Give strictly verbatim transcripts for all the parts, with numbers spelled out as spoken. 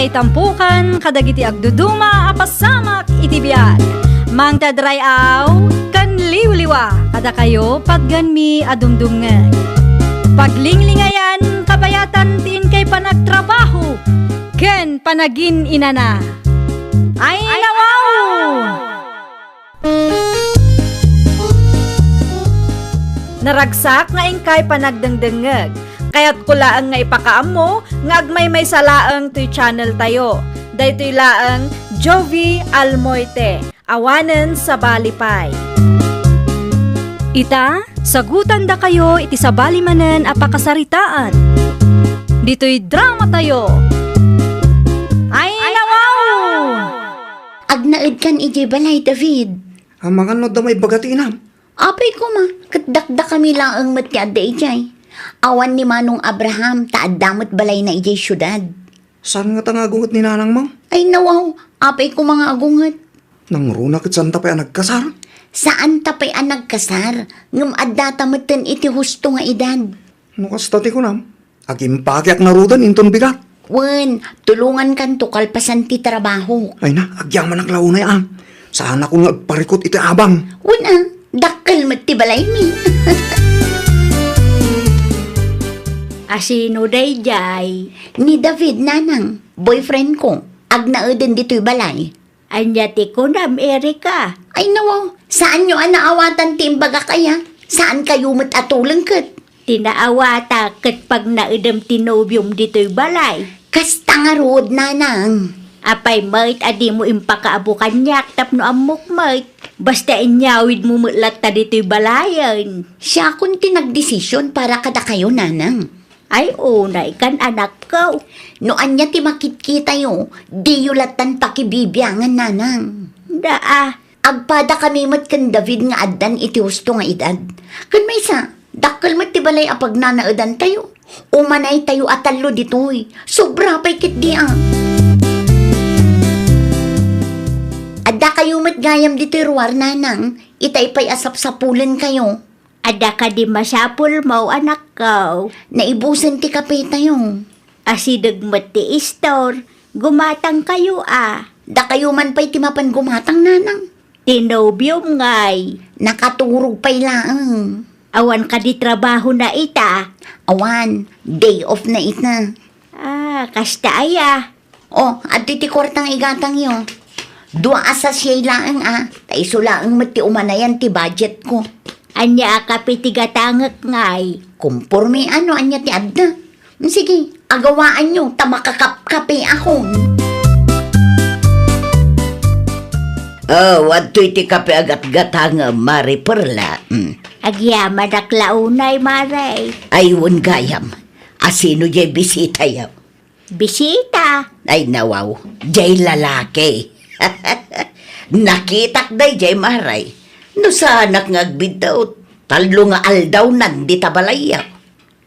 Itampukan kadagiti agduduma a pasamak iti biag. Mangted ray-aw ken liwliwa kadakayo patgenmi a dumdumngeg. Paglinglingayan kabayatan ti inkay panagtrabaho ken panagin-inana. Ay, nawaw! Naragsak nga inkay panagdengdengngeg. Kayatko laeng nga ipakaammo nga agmaymaysa laeng toy channel tayo. Daytoy laeng Jovie Almoite, awanen sabali pay. Ita, sagutandakayo iti sabali manen a pakasaritaan. Ditoy drama tayo. Ay, nawaw! Agnaedkan idiay balay, David. Amangan no adda maibaga ti inam? Apay koma, ket dakdakami laeng met ti adda idiay. Awan ni Manong Abraham, ta adda met balayna idiay siudad. Saan ngata nga agunget ni nanangmo? Ay, nawaw, apay koma nga agunget. Nangruna ket saanta pay a nagkasar? Saanta pay a nagkasar, ngem addata metten iti husto nga edad. No kasta ti kunam, agimpakeak ngaruden inton bigat. Wen, tulongankanto kalpasan ti trabaho. Ay na, agyamanak la unay a. Saanakon nga agparikut iti abang. Wen a, dakkel met ti balaymi. Asino daydiay? Ni David, nanang, boyfriend ko. Agnaeden ditoy balay. Ania ti kunam, Erika? Ay, nawaw, saanyo a naawatan ti imbagak aya? Saankayo met a tuleng ket? Ti naawatak ket pagnaedem ti nobiom ditoy balay. Kasta ngarud, nanang. Apay met a dimo impakaabo kaniak tapno ammok met? Basta inyawidmo met latta ditoy balayen. Siakon ti nagdesisyon para kadakayo, nanang. Ay, unay kan, anakko. No ania ti makitkitayo, diyo lattan pakibibiangan, nanang. Daa. Agpadakami met ken David nga addan iti husto nga edad. Ken maysa, dakkel met ti balay a pagnanaedantayo. Umanaytayo a tallo ditoy. Sobra pay ketdi a. Addakayo met gayam ditoy ruar, nanang. Itay pay a sapsapulenkayo. Adda kadi masapulmo, anakko? Naibusen ti kapetayo. Asideg met ti istor, gumatangkayo a. Dakayo man pay ti mapan gumatang, nanang. Ti nobiom ngay? Nakaturog pay laeng. Awan kadi trabahona ita? Awan, day off na ita. Ah, kasta aya. O, adtoy ti kuarta nga igatangyo. Dua a sachet laeng a, ta isu laeng met ti umanayan ti budget ko. Ania a kape ti gatangek ngay? Komporme a no ania ti adda. Sige, agawaanyo ta makakapkapeakon. O, adtoy ti kape a gatgatangem, Mare Perla. Mm. Agyamanak la unay, Mare. Ay, wen gayam. Asino jay bisitayo? Bisita? Ay, nawaw, jay lalaki. Nakitak dayjay, Mare. No saanak nga agbiddaw, tallo nga aldawnan dita balayyo.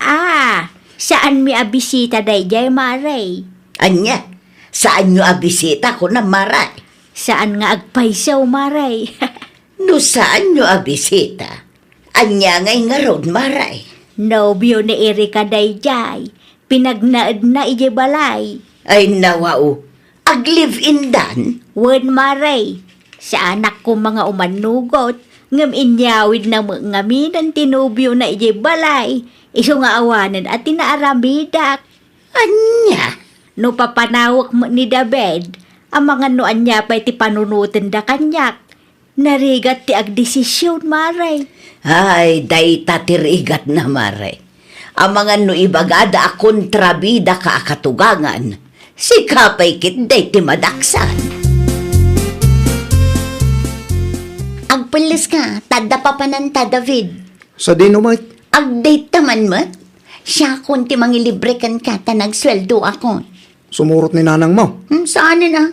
Ah, saanmi a bisita dayjay, Mare. Ania? Saanyo a bisita, kunam, Mare? Saan nga agpayso, Mare. No saanyo a bisita, ania ngay ngarud, Mare? Nobio ni Erika dayjay. Pinagnaedna idiay balay. Ay, nawaw. Ag-live-in dan? Wen, Mare. Saanak koma nga umannugot, ngem inyawidna met ngamin ti nobiona idiay balay. Isu nga awanen a ti naaramidak. Ania? No papanawek met ni David, amangan no ania pay ti panunotenda kaniak. Narigat ti agdesisyon, Mare. Ay, dayta ti rigatna, Mare. Amangan no ibagada a kontrabidaka a katugangan, sika pay ketdi ti madaksan. Agpelleska, ta adda papananta, David. Sadino met? Agdayta man met. Siakon ti mangilibre kenka ta nagsueldoakon. Sumurot ni nanangmo? Hmm, saanen a.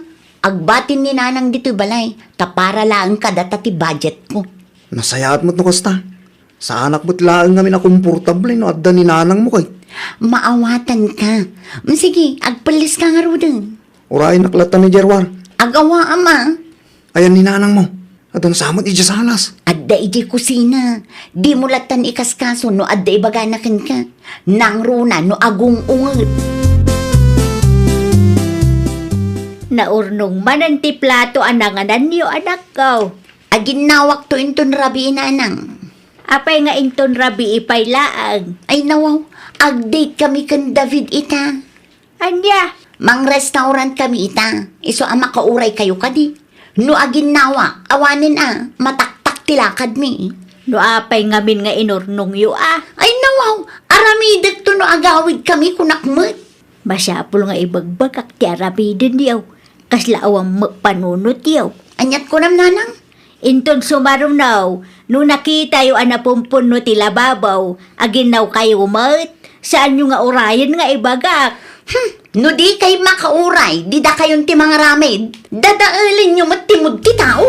Agbatin ni nanang ditoy balay, ta para laeng kadata ti budget ko. Nasayaat met no kasta. Saanak met laeng ngamin a komportable no adda ni nanangmo kay. Maawatanka. Hmm, sige, agpelleska ngaruden. Uraynak latta ni Jerwar. Agawa, ama. Ayan ni nanangmo. Adda sa met idiay salas. Adda idiay kusina. Dimo lattan ikaskaso no adda ibagana kenka. Nangruna no agung-unget. Naurnong manen ti plato a nangananyo, anakko. Aginnawakto inton rabii, nanang. Apay nga inton rabii pay laeng? Ay, nawaw, ag-date kami ken David ita. Ania? Mang-restaurant kami ita. Isu a makauray kayo kadi. No aginnawak, awanen a, mataktak ti lakadmi. No apay ngamin nga inurnongyo a? Ay, nawaw, aramidekto no agawid kami, kunak met. Masapul nga ibagbagak ti aramidenyo. Kasla awan met panunotyo. Aniat kunam, nanang? Inton sumaruno, no nakitayo a napumpunno ti lababaw, aginnawkayo met. Saanyo nga urayen nga ibagak. Hmm, no dikay makauray, didakayon ti mangaramid. Dadaelenyo met ti mood ti tao.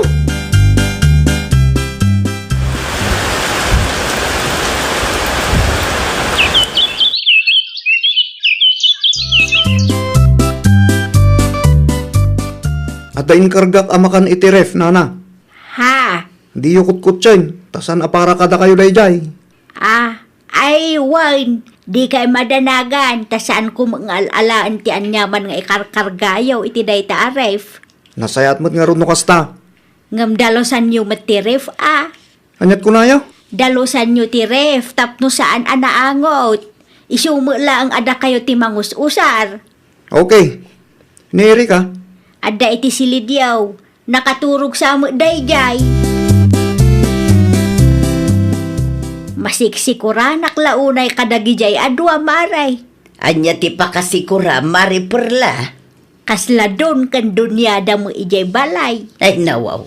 Adda inkargak a makan iti ref, nana. Ha? Diyo kutkutsien, ta saan a para kadakayo daydiay. Ah, ay, wen, dikay madanagan, ta saanko met nga al-alaen ti aniaman nga ikarkargayo iti dayta a ref. Nasayaat met ngarud no kasta. Ngem dalusanyo met ti ref a. Aniat kunayo? Dalusanyo ti ref tapno saan a naangot. Isu met laeng a dakayo ti mangus-usar. Okay. Ni Erika? Adda iti silidyo. Nakaturog sa met daydiay. Masiksikuranak la unay kadagidiay a dua, Mare. Ania ti pakasikura, Mare Perla? Kasla don ken doniada met idiay balay. Ay, nawaw.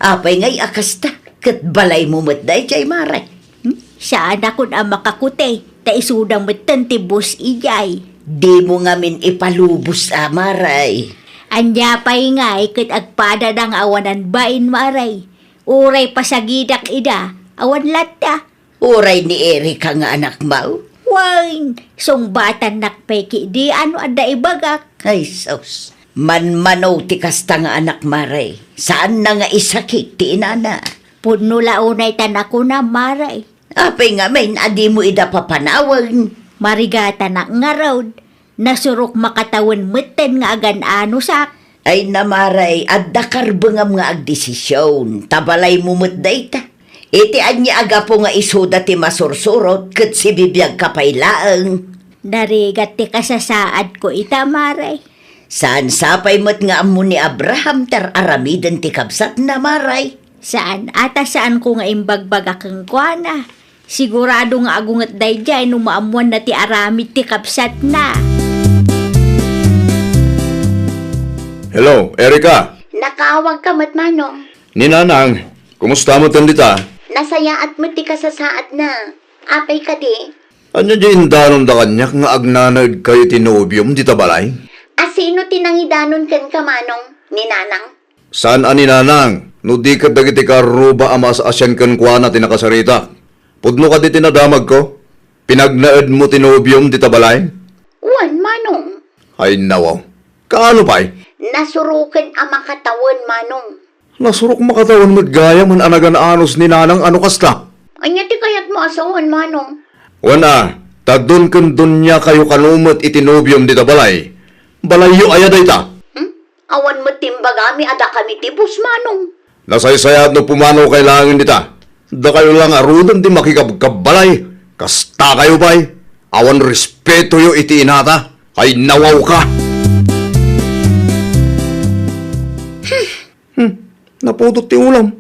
Apay ngay a kasta? Ket balaymo met daydiay, Mare. Hmm? Saanakon a makakuti, ta isuda metten ti bus idiay. Dimo ngamin ipalubos a, Mare. Ania pay ngay ket agpadada nga awanan bain, Mare. Uray pasagidak ida, awan latta. Uray ni Erika nga anakmo? Wen, sungbatannak pay kidi a no adda ibagak. Ay, sus. Manmano ti kasta nga anak, Mare. Saanna nga isakit ti inana. Pudno la unay ta nakuna, Mare. Apay ngamin a dimo ida papanawen? Marigatanak ngarud. Nasurok makatawen metten nga agan-anusak. Ay, Mare, adda karbengam nga agdesision, ta balaymo met dayta. Iti ania a gapu nga isuda ti masursurot ket sibibiagka pay laeng? Narigat ti kasasaadko ita, Mare. Saan sapay met nga ammo ni Abraham ti ar-aramiden ti kabsatna, Mare? Saan a ta saanko nga imbagbaga kenkuana. Sigurado nga agunget daydiay no maammoanna ti aramid ti kabsatna. Hello, Erika. Nakaawagka met, Manong. Ni Nanang, kumusta met dita? Nasayaat met ti kasasaadna. Apay kadi? Ania diay indanonda kaniak nga agnanaedkayo iti nobiom dita balay? A sino ti nangidanon kenka, Manong? Ni Nanang? Saan a ni Nanang, no di ket dagiti kaarruba a maas-asian kenkuana ti nakasaritak. Pudno kadi ti nadamagko? Pinagnaedmo ti nobiom dita balay? Wen, Manong. Ay, nawaw. Kaano pay? Nasuroken a makatawen, Manong. Nasurok makatawen met gayam a nagan-anus ni Nanang a no kasta? Ania ti kayatmo a sawen, Manong? Wen a, ta don ken doniakayo kano met iti nobiom dita balay. Balayyo aya dayta? Hmm? Awan met ti imbagami a dakami ti bus, Manong. Nasaysayaat no pumanawkay laengen dita. Dakayo la ngaruden ti makikabkabbalay. Kastakayo pay. Awan respetoyo iti inata. Ay, nawawka! Hmm, napudot ti ulam.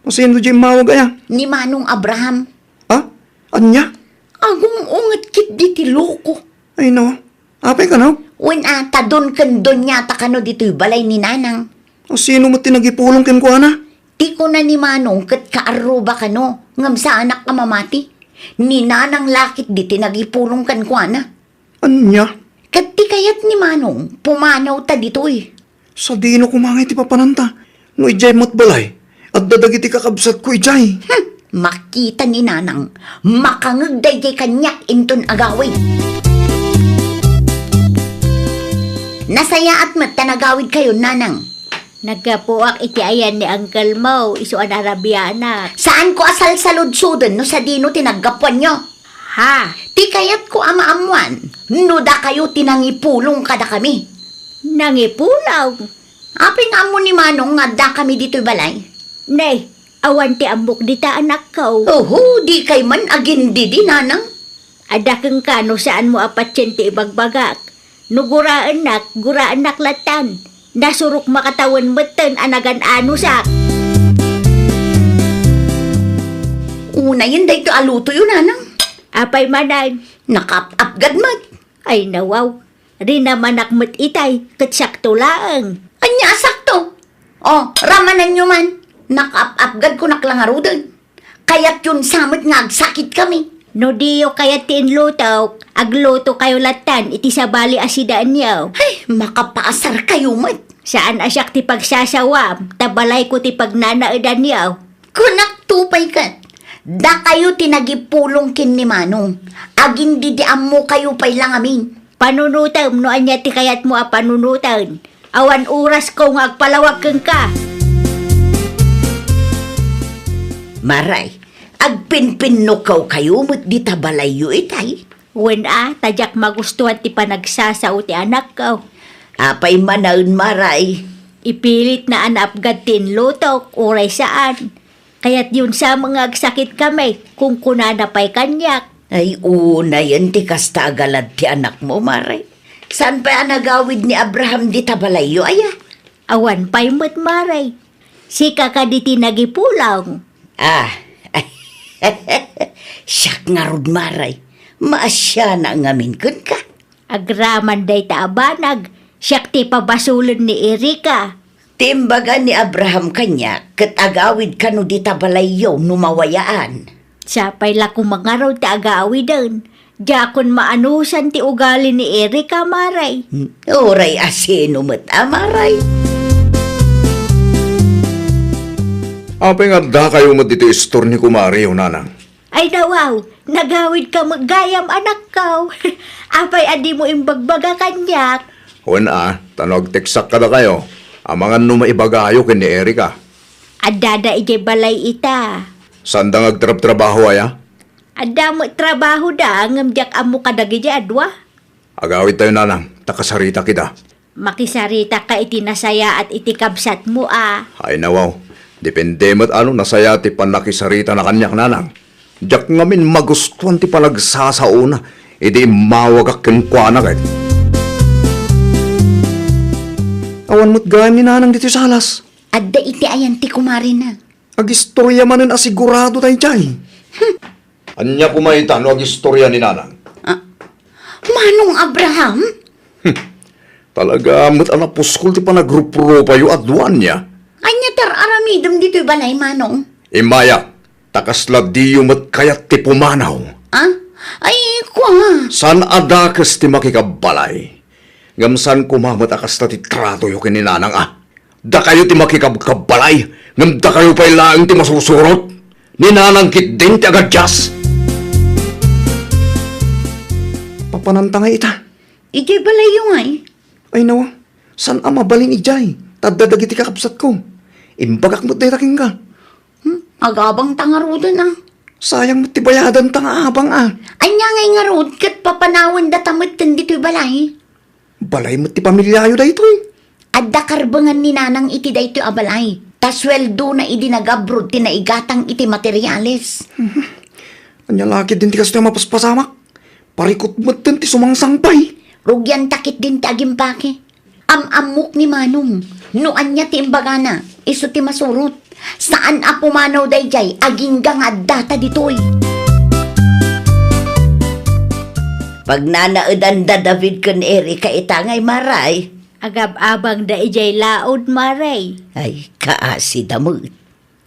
Asino diay immawag aya? Ni Manong Abraham. Ah? Ania? Agung-unget ketdi ti loko. Ay, no. Apay kano? Wen a, ta don ken doniata kano ditoy balay ni Nanang. Asino met ti nagipulong kenkuana? Ti kuna ni Manong ket kaarruba kano, ngem saanak a mamati. Ni Nanang la ketdi ti nagipulong kenkuana. Ania? Ket ti kayat ni Manong, pumanawta ditoy. Sadino koma ngay ti papananta? No idiay met balay, adda dagiti kakabsatko idiay. Hmm, makita ni Nanang, makangeg daydiay kaniak inton agawid. Nasayaat met ta nagawidkayo, Nanang. Naggapuak iti ayan ni uncle mo, isu a narabianak. Saanko a salsaludsoden no sadino ti naggapuanyo. Ha? Ti kayatko a maammoan, no dakayo ti nangipulong kadakami. Nangipulong? Apay nga ammo ni Manong nga addakami ditoy balay? Nay, awan ti ammok dita, anakko. Oho, dikay man agindidi, nanang. Adda kenka no saanmo a patien ti ibagbagak. No guraennak, guraennak lattan. Nasurok makatawen metten a nagan-anusak. Unayen daytoy a lutoyo, nanang. Apay manen? Nakaap-apgad met. Ay, nawaw. Rinamanak met itay, ket siakto laeng. Ania a sakto? O, ramananyo man. Nakaap-apgad kunak la ngaruden. Kayatyon sa met nga agsakitkami. No diyo kayat ti inlutok, aglutokayo lattan iti sabali a sidaenyo. Ay, makapaasarkayo met. Saan a siak ti pagsasawam, ta balayko ti pagnanaedanyo. Kunakto pay ket, dakayo ti nagipulong ken ni Manong. Agindidi ammokayo pay la ngamin. Panunotem no ania ti kayatmo a panunoten. Awan orasko nga agpalawag kenka. Maray, agpinpinnukawkayo met dita balayyo itay? Wen a, ta diak magustuhan ti panagsasao ti anakko. Apay manen, Maray? Ipilitna a naapgad ti inlutok, uray saan. Kayatyon sa met nga agsakitkami, kunkunana pay kaniak. Ay, unayen ti kasta a galad ti anakmo, Maray. Saan pay a nagawid ni Abraham dita balayyo, aya? Awan pay met, Maray. Sika kadi ti nagipulong. Ah, siak ngarud, Maray. Maasianak ngamin kenka. Agraman dayta a banag, siak ti pabasolen ni Erika. Ti imbaga ni Abraham kaniak ket agawid kano dita balayyo no mawayaan. Sapay la koma ngarud ti agawiden. Diakon maanusan ti ugali ni Erika, Maray. Hmm, uray a sino met a, Maray. Apay nga addakayo met ditoy istor ni kumariyo, nanang? Ay, nawaw, nagawidka met gayam, anakko. Apay a dimo imbagbaga kaniak? Wen a, ta no agteksak kadakayo, amangan no maibagayo ken ni Erika. Addada idiay balay ita. Saanda nga agtrabtrabaho aya? Adda met trabahoda, ngem diak ammo kadagidi a dua. Agawidtayo, nanang, ta kasaritak ida. Makisaritaka iti nasayaat iti kabsatmo a. Ay, nawaw. Depende met a no nasayaat ti pannakisaritana kaniak, nanang. Diak ngamin magustuan ti panagsasaona idi immawagak kenkuana ket. Awan met gayam ni nanang ditoy salas. Adda iti ayan ti kumarina. Agistoria manen a sigurado daydiay. Hmm. Ania koma ita no agistoria ni nanang? Ah, Manong Abraham? Hmm. Talaga met a napuskol ti panagruprupayo a dua ania. Ania ti ar-aramidem ditoy balay, Manong? Immay a, ta kasla diyo met kayat ti pumanaw. Ah? Ay, kua. Saan a dakes ti makikabbalay. Ngem saan koma met a kasta ti tratoyo ken ni nanang a. Dakayo ti makikabkabbalay, ngem dakayo pay laeng ti masursurot. Ni nanang ketdin ti agadias. Papananta ngay ita? Idiay balayyo ngay. Ay, nawa, saan a mabalin idiay? Ta adda dagiti kakabsatko. Imbagak met dayta kenka. Hmm? Agabangta ngaruden a. Sayang met ti bayadanta nga abang a. Ania ngay ngarud ket papanawendata metten ditoy balay? Balay met ti pamiliayo daytoy. Adda karbengan ni nanang iti daytoy a balay. Ta sueldona idi nagabrod ti naigatang iti materiales. Ania la ketdin ti kastoy a mapaspasamak? Parikut metten ti sumangsangpay. Rugianta ketdin ti agimpake. Am-ammok ni Manong, no ania ti imbagana, isu ti masurot. Saan a pumanaw daydiay, agingga nga addata ditoy. Pagnanaedan da David ken Erika ita ngay, Maray. Agab-abangda idiay laod, Maray. Ay, kaasida met.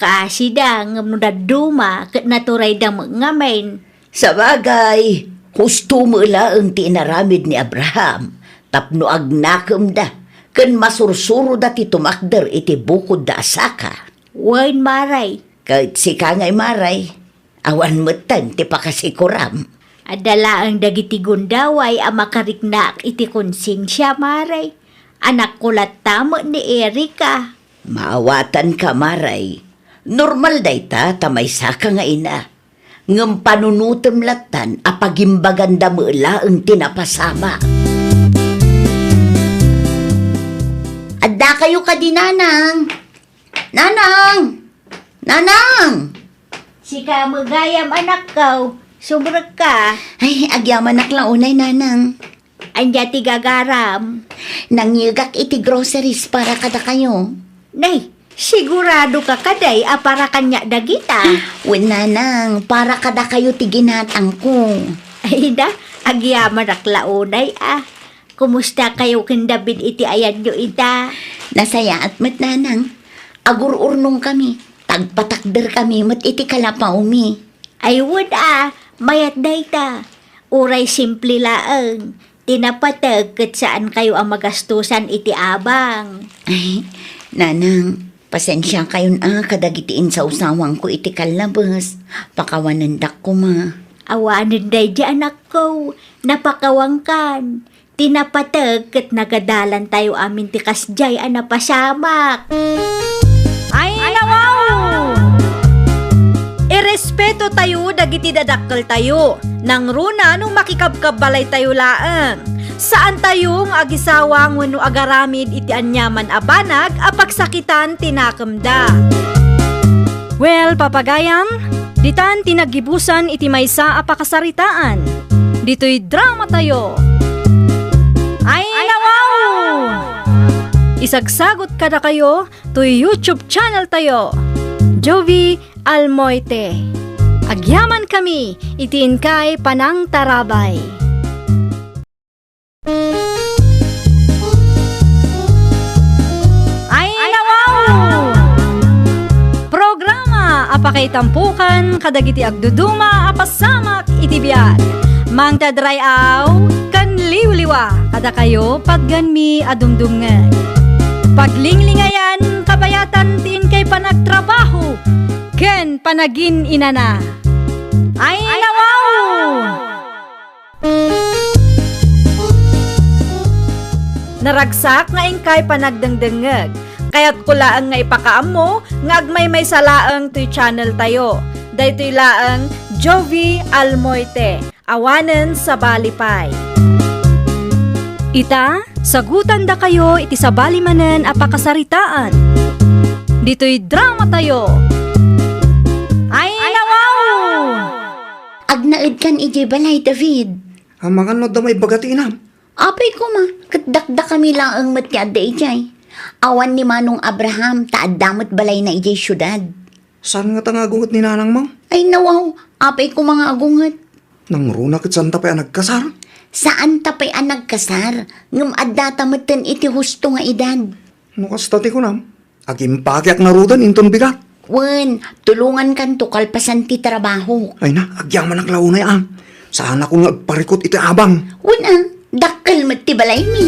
Kaasida, ngem no dadduma, ket naturayda met ngamin. Sabagay, husto met laeng ti inaramid ni Abraham tapno agnakemda ken masursuroda ti tumakder iti bukodda a saka. Wen, Maray. Ket sika ngay, Maray, awan metten ti pakasikuram. Adda laeng dagiti gundaway a makariknaak iti konsensia, Maray. Anakko latta met ni Erika. Maawatanka, Maray. Normal dayta ta maysaka nga ina. Ngem panunotem lattan a pagimbaganda met laeng ti napasamak. Ad- Dakayo kadi, Nanang? Nanang! Nanang! Sika met gayam, anakko. Sumrekka. Ay, agyamanak la unay, Nanang. Ania ti gagaram? Nangyegak iti groceries para kadakayo. Nay, siguradoka kadi a para kaniak dagita? Wen, Nanang, para kadakayo ti ginatangko. Ay da, agyamanak la unay a. Kumustakayo ken David iti ayanyo ita? Nasayaat met, Nanang. Agur-urnongkami. Tagpatakderkami met iti kalapawmi. Ay wen a, mayat dayta. Uray simple laeng. Ti napateg ket saankayo a magastosan iti abang. Ay, Nanang, pasensiakayon a kadagiti insawsawangko iti kallabes. Pakawanendak koma. Awanen daydi, anakko. Napakawankan. Ti napateg ket nagadalantayo amin ti kasdiay a napasamak. Ay, nawaw! Irespetotayo dagiti dadakkeltayo. Nangruna no makikabkabbalaytayo laeng. Saantayo nga agisawang wenno agaramid iti aniaman a banag a pagsakitan ti nakemda. Well, papagayam, ditan ti naggibusan iti maysa a pakasaritaan. Ditoy dramatayo. Ay, nawaw! Isagsagut kadakayo toy YouTube channel tayo, Jovie Almoite. Agyamankami iti inkay panangtarabay. Ay, nawaw! Programa a pakaitampokan kadagiti agduduma a pasamak iti biag. Mangted ray-aw ken liwliwa kadakayo patgenmi a dumdumngeg. Paglinglingayan, kabayatan ti inkay panagtrabaho ken panagin-inana. Ay, nawaw! Naragsak nga inkay panagdengdengngeg. Kayatko laeng nga ipakaammo nga agmaymaysa laeng toy channel tayo. Daytoy laeng Jovie Almoite, awanen sabali pay. Ita, sagutandakayo iti sabali manen a pakasaritaan. Ditoy dramatayo. Ay, nawaw! Agnaedkan idiay balay, David. Amangan no adda maibaga ti inam? Apay koma, ket dakdakami laeng met ti adda idiay. Awan ni Manong Abraham, ta adda met balayna idiay siudad. Saan ngata nga agunget ni nanangmo? Ay, nawaw, apay koma nga agunget. Nangruna ket saanta pay a nagkasar? Saanta pay a nagkasar, ngem addata metten iti husto nga edad. No kasta ti kunam, agimpakiak ngaruden inton bigat. Wen, tulongankanto kalpasan ti trabahok. Ay na, agyamanak la unay a. Saanakon nga agparikut iti abang. Wen a, dakkel met ti balaymi.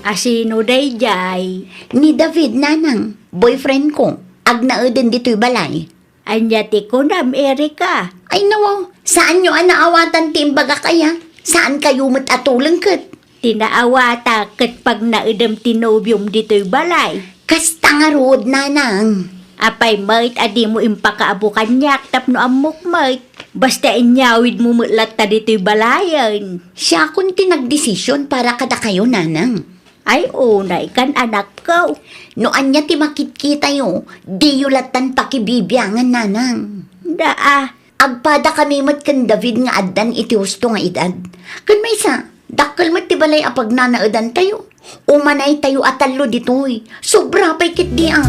A sino daydiay? Ni David, nanang, boyfriend ko. Agnaeden ditoy balay. Ania ti kunam, Erika? Ay, nawaw, saanyo a naawatan ti imbagak aya? Saankayo met a tuleng ket? Ti naawatak ket pagnaedem ti nobiom ditoy balay. Kasta ngarud, nanang. Apay met a dimo impakaabo kaniak tapno ammok met? Basta inyawidmo met latta ditoy balayen. Siakon ti nagdesision para kadakayo, nanang. Ay, unaykan, anakko. No ania ti makitkitayo, diyo lattan pakibibiangan, nanang. Daa. Agpadakami met ken David nga addan iti husto nga edad. Ken maysa, dakkel met ti balay a pagnanaedantayo. Umanaytayo a tallo ditoy. Sobra pay ketdi a.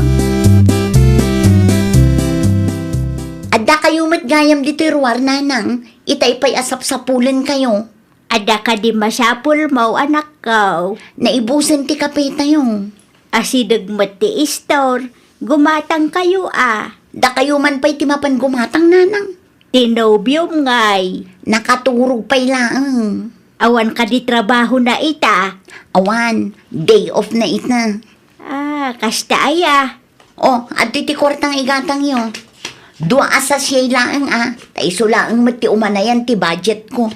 Addakayo met gayam ditoy ruar, nanang. Itay pay a sapsapulenkayo. Adda kadi masapulmo, anakko? Naibusen ti kapetayo. Asideg met ti istor, gumatangkayo a. Dakayo man pay ti mapan gumatang, nanang. Ti nobiom ngay? Nakaturog pay laeng. Awan kadi trabahona ita? Awan, day off na ita. Ah, kasta aya. Oh, adtoy ti kuarta nga igatangyo. Dua a sachet laeng a, ta isu laeng met ti umanayan ti budget ko.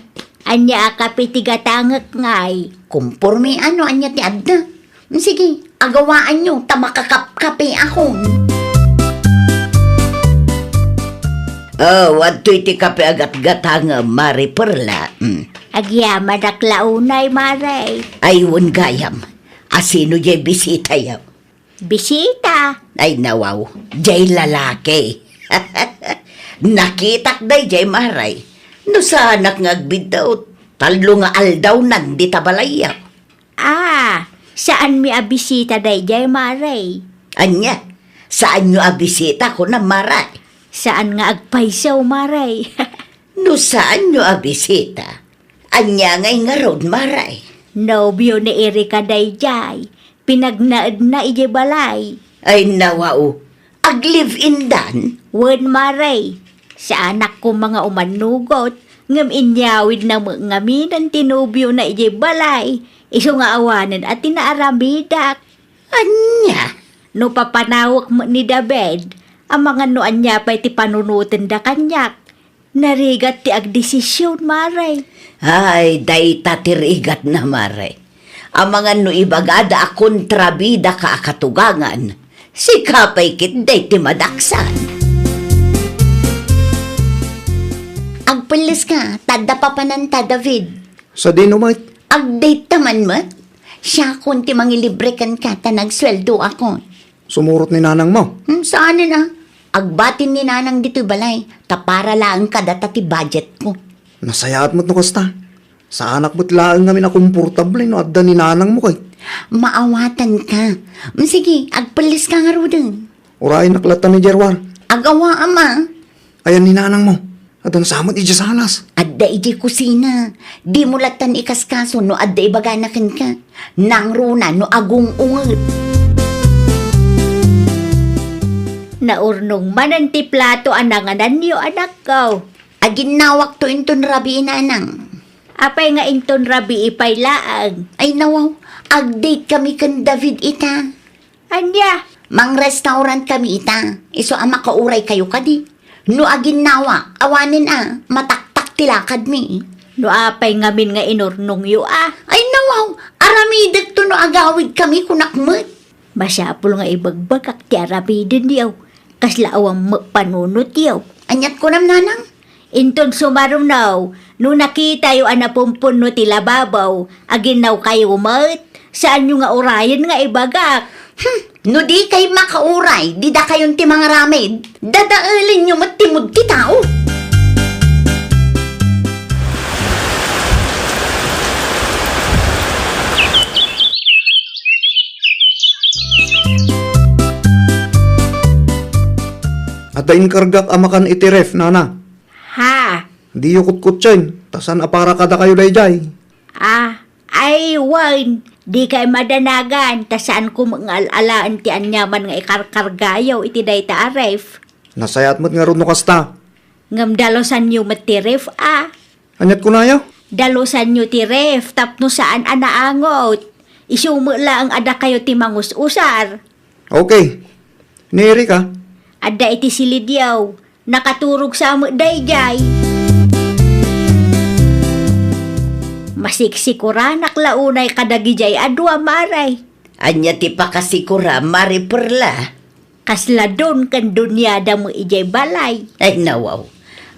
Ania a kape ti gatangek ngay? Komporme a no ania ti adda. Sige, agawaanyo ta makakapkape ako. Oh, adtoy ti kape a gatgatangem, Mari Perla. Mm. Agyamanak la unay, Mare. Ay, wen gayam. A sino jay bisitayo? Bisita? Ay, nawaw. Jay lalaki. Nakitak dayjay, Mare. No saanak nga agbiddut, tallo nga aldawnan dita balayyo. Ah, saanmi a bisita dayjay, Mare. Ania? Saanyo a bisita, kunam, Mare? Saan nga agpayso, Mare. No saanyo a bisita, ania ngay ngarud, Mare? Nobio ni Erika dayjay. Pinagnaedna idiay balay. Ay, nawaw. Ag-live-in dan? Wen, Mare. Saanak koma nga umannugot, ngem inyawidna met ngamin ti nobiona idiay balay, isu nga awanen a ti naaramidak. Ania? No papanawek met ni David, amangan no ania pay ti panunotenda kaniak. Narigat ti agdesision, Mare. Ay, dayta ti rigatna, Mare. Amangan no ibagada a kontrabidaka a katugangan, sika pay ketdi ti madaksan. Agpelleska, ta adda papananta, David. Sadino met? Agdate ta man met. Siakon ti mangilibre kenka ta nagsueldoakon. Sumurot ni nanangmo? Hmm, saanen a. Agbatin ni nanang ditoy balay, ta para laeng kadata ti budgetko. Nasayaat met no kasta. Saanak met laeng ngamin a komportable no adda ni nanangmo kay. Maawatanka. Hmm, sige, agpelleska ngaruden. Urayennak latta ni Jerwar. Agawa, ama. Ayan ni nanangmo. Adda sa met idiay salas. Adda idiay kusina. Dimo lattan ikaskaso no adda ibagana kenka. Nangruna no agung-unget. Naurnong manen ti plato a nangananyo, anakko. Aginnawakto inton rabii, nanang. Apay nga inton rabii pay laeng? Ay, nawaw. Agdate kami ken David ita. Ania? Mangrestaurant kami ita. Isu a makauraykayo kadi. No aginnawa, awanen a, mataktak ti lakadmi. No apay ngamin nga inurnongyo a? Ay, nawaw, aramidekto no agawidkami, kunak met. Masapul nga ibagbagak ti aramidenyo. Kasla awan met panunotyo. Aniat kunam, nanang? Inton sumaruno, no nakitayo a napumpunno ti lababo, aginnawkayo met, saanyo nga urayen nga ibagak. Hmm, no dikay makauray, didakayon ti mangaramid. Dadaelenyo met ti mood ti tao. Adda inkargak a makan iti ref, nana. Ha? Diyo kutkutsien, ta saan a para kadakayo daydiay. Ah, ay, wen, dikay madanagan, ta saanko met nga al-alaen ti aniaman nga ikarkargayo iti dayta a ref. Nasayaat met ngarud no kasta. Ngem dalusanyo met ti ref, a. Aniat kunayo? Dalusanyo ti ref tapno saan a naangot. Isu met laeng a dakayo ti mangus-usar. Okay. Ni Erika? Adda iti silidyo. Nakaturog sa met daydiay. Masiksikoranak la unay kadagidiay a dua, Mare. Ania ti pakasikura, Mare Perla? Kasla don ken duniada met idiay balay. Ay, nawaw.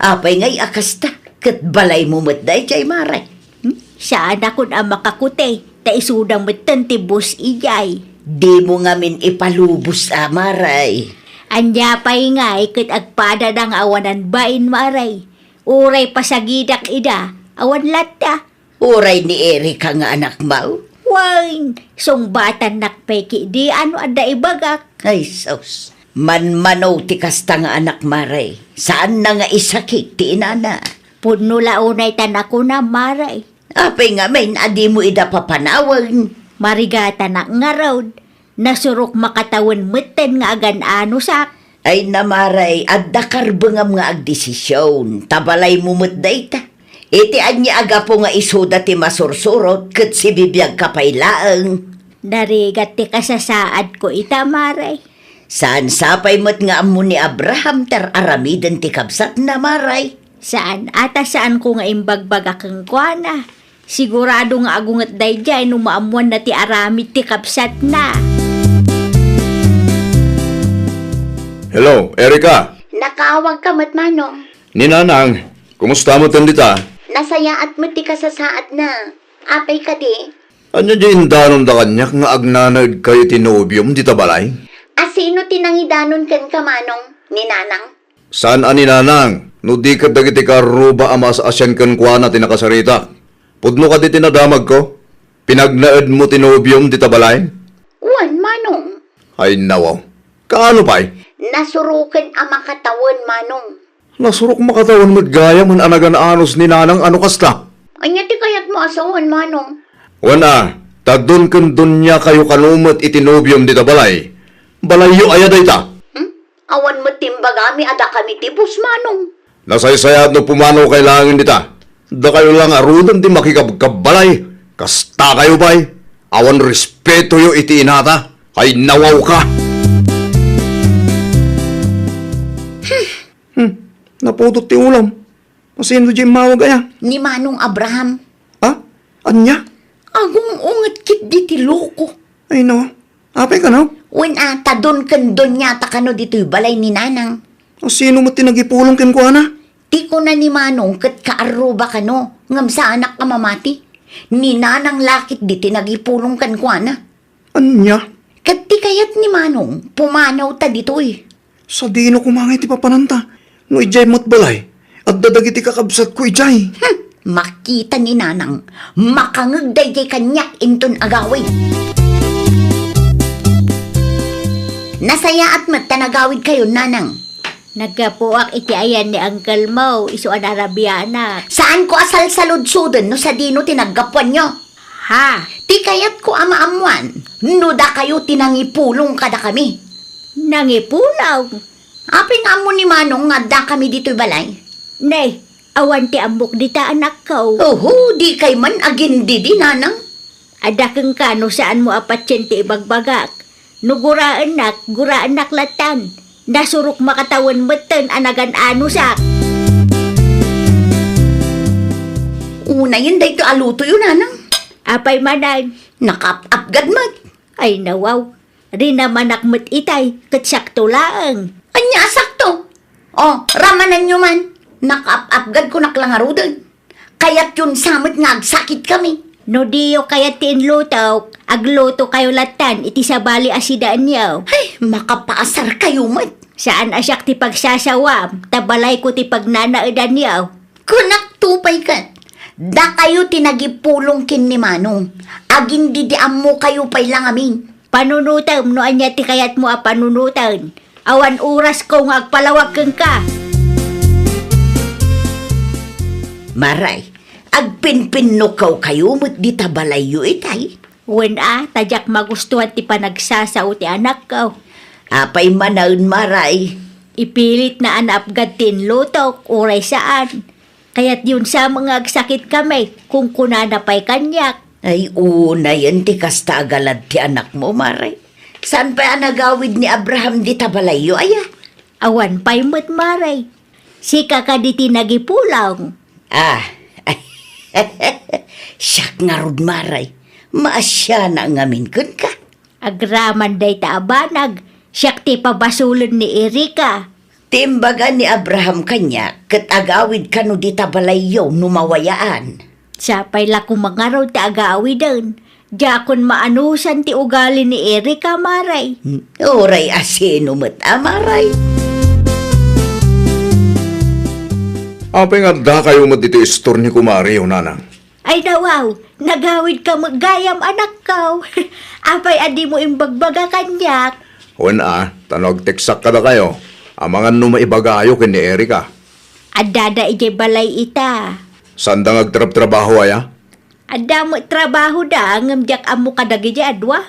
Apay ngay a kasta? Ket balaymo met daydiay, Mare. Hmm? Saanakon a makakuti, ta isuda metten ti bus idiay. Dimo ngamin ipalubos a, Mare. Ania pay ngay ket agpadada nga awanan bain, Mare. Uray pasagidak ida, awan latta. Uray ni Erika nga anakmo? Wen, sungbatannak pay ketdi a no adda ibagak. Ay, sus. Manmano ti kasta nga anak, Mare. Saanna nga isakit ti inana. Pudno la unay ta nakuna, Mare. Apay ngamin a dimo ida papanawen? Marigatanak ngarud. Nasurok makatawen metten nga agan-anusak. Ay, Mare, adda karbengam nga agdesision, ta balaymo met dayta. Iti ania a gapu nga isuda ti masursurot ket sibibiagka pay laeng? Narigat ti kasasaadko ita, Mare. Saan sapay met nga ammo ni Abraham ti ar-aramiden ti kabsatna, Mare? Saan a ta saanko nga imbagbagak kenkuana. Sigurado nga agunget daydiay no maammoanna ti aramid ti kabsatna. Hello, Erika. Nakaawagka met, Manong. Ni Nanang, kumusta met dita? Nasayaat met ti kasasaadna. Apay kadi? Ania diay indanonda kaniak nga agnanaedkayo iti nobiom dita balay? A sino ti nangidanon kenka, Manong? Ni Nanang? Saan a ni Nanang, no di ket dagiti kaarruba a maas-asian kenkuana ti nakasaritak. Pudno kadi ti nadamagko? Pinagnaedmo ti nobiom dita balay? Wen, Manong. Ay, nawaw. Kaano pay? Nasuroken a makatawen, Manong. Nasurok makatawen met gayam a nagan-anos ni Nanang a no kasta. Ania ti kayatmo a sawen, Manong? Wen a, ta don ken doniakayo kano met iti nobiom dita balay. Balayyo aya dayta? Hmm? Awan met ti imbagami a dakami ti bus, Manong. Nasaysayaat no pumanawkayo laengen dita. Dakayo la ngaruden ti makikabkabbalay. Kastakayo pay. Awan respetoyo iti inata. Ay, nawawka. Hmm, napudot ti ulam. Asino diay immawag aya? Ni Manong Abraham. Ha? Ania? Agung-unget ketdi ti loko. Ay, no. Apay kano? Wen a, ta don ken doniata kano ditoy balay ni Nanang. Asino met ti nagipulong kenkuana? Ti kuna ni Manong ket kaarruba kano, ngem saanak a mamati. Ni Nanang la ketdi ti nagipulong kenkuana. Ania? Ket ti kayat ni Manong, pumanawta ditoy. Sadino koma ngay ti papananta? No idiay met balay, adda dagiti kakabsatko idiay. Hmm, makita ni Nanang, makangeg daydiay kaniak inton agawid. Nasayaat met ta nagawidkayo, Nanang. Naggapuak iti ayan ni uncle mo, isu a narabianak. Saanko a salsaludsoden no sadino ti naggapuanyo. Ha? Ti kayatko a maammoan, no dakayo ti nangipulong kadakami. Nangipulong? Apay nga ammo ni Manong nga addakami ditoy balay? Nay, awan ti ammok dita, anakko. Oho, dikay man agindidi, Nanang. Adda kenka no saanmo a patien ti ibagbagak. No guraennak, guraennak lattan. Nasurok makatawen metten a nagan-anosak. Unayen daytoy a lutoyo, Nanang. Apay manen? Nakaap-apgad met. Ay, nawaw. Rinamanak met itay, ket sakto laeng. Ania a sakto? O, ramananyo man. Nakaap-apgad kunak la ngaruden. Kayatyon sa met nga agsakitkami. No diyo kayat ti inlutok, aglutokayo lattan iti sabali a sidaenyo. Ay, makapaasarkayo met. Saan a siak ti pagsasawam, ta balayko ti pagnanaedanyo. Kunakto pay ket, dakayo ti nagipulong ken ni Manong. Agindidi ammokayo pay la ngamin. Panunotem no ania ti kayatmo a panunoten. Awan orasko nga agpalawag kenka. Maray, agpinpinnukawkayo met dita balayyo itay? Wen a, ta diak magustuhan ti panagsasao ti anakko. Apay manen, Maray? Ipilitna a naapgad ti inlutok, uray saan. Kayatyon sa met nga agsakitkami, kunkunana pay kaniak. Ay, unayen ti kasta a galad ti anakmo, Maray. Saan pay a nagawid ni Abraham dita balayyo, aya? Awan pay met, Maray. Sika kadi ti nagipulong. Ah, siak ngarud, Maray. Maasiana ngamin kenka. Agraman dayta a banag, siak ti pabasolen ni Erika. Ti imbaga ni Abraham kaniak ket agawid kano dita balayyo no mawayaan. Sapay la koma ngarud ti agawiden. Diakon maanusan ti ugali ni Erika, Maray. Hmm, uray a sino met a, Maray. Apay nga addakayo met ditoy istor ni kumariyo, Nanang? Ay, nawaw, nagawidka met gayam, anakko. Apay a dimo imbagbaga kaniak? Wen a, ta no agteksak kadakayo, amangan no maibagayo ken ni Erika. Addada idiay balay ita. Saanda nga agtrabtrabaho aya? Adda met trabahoda, ngem diak ammo kadagidi a dua.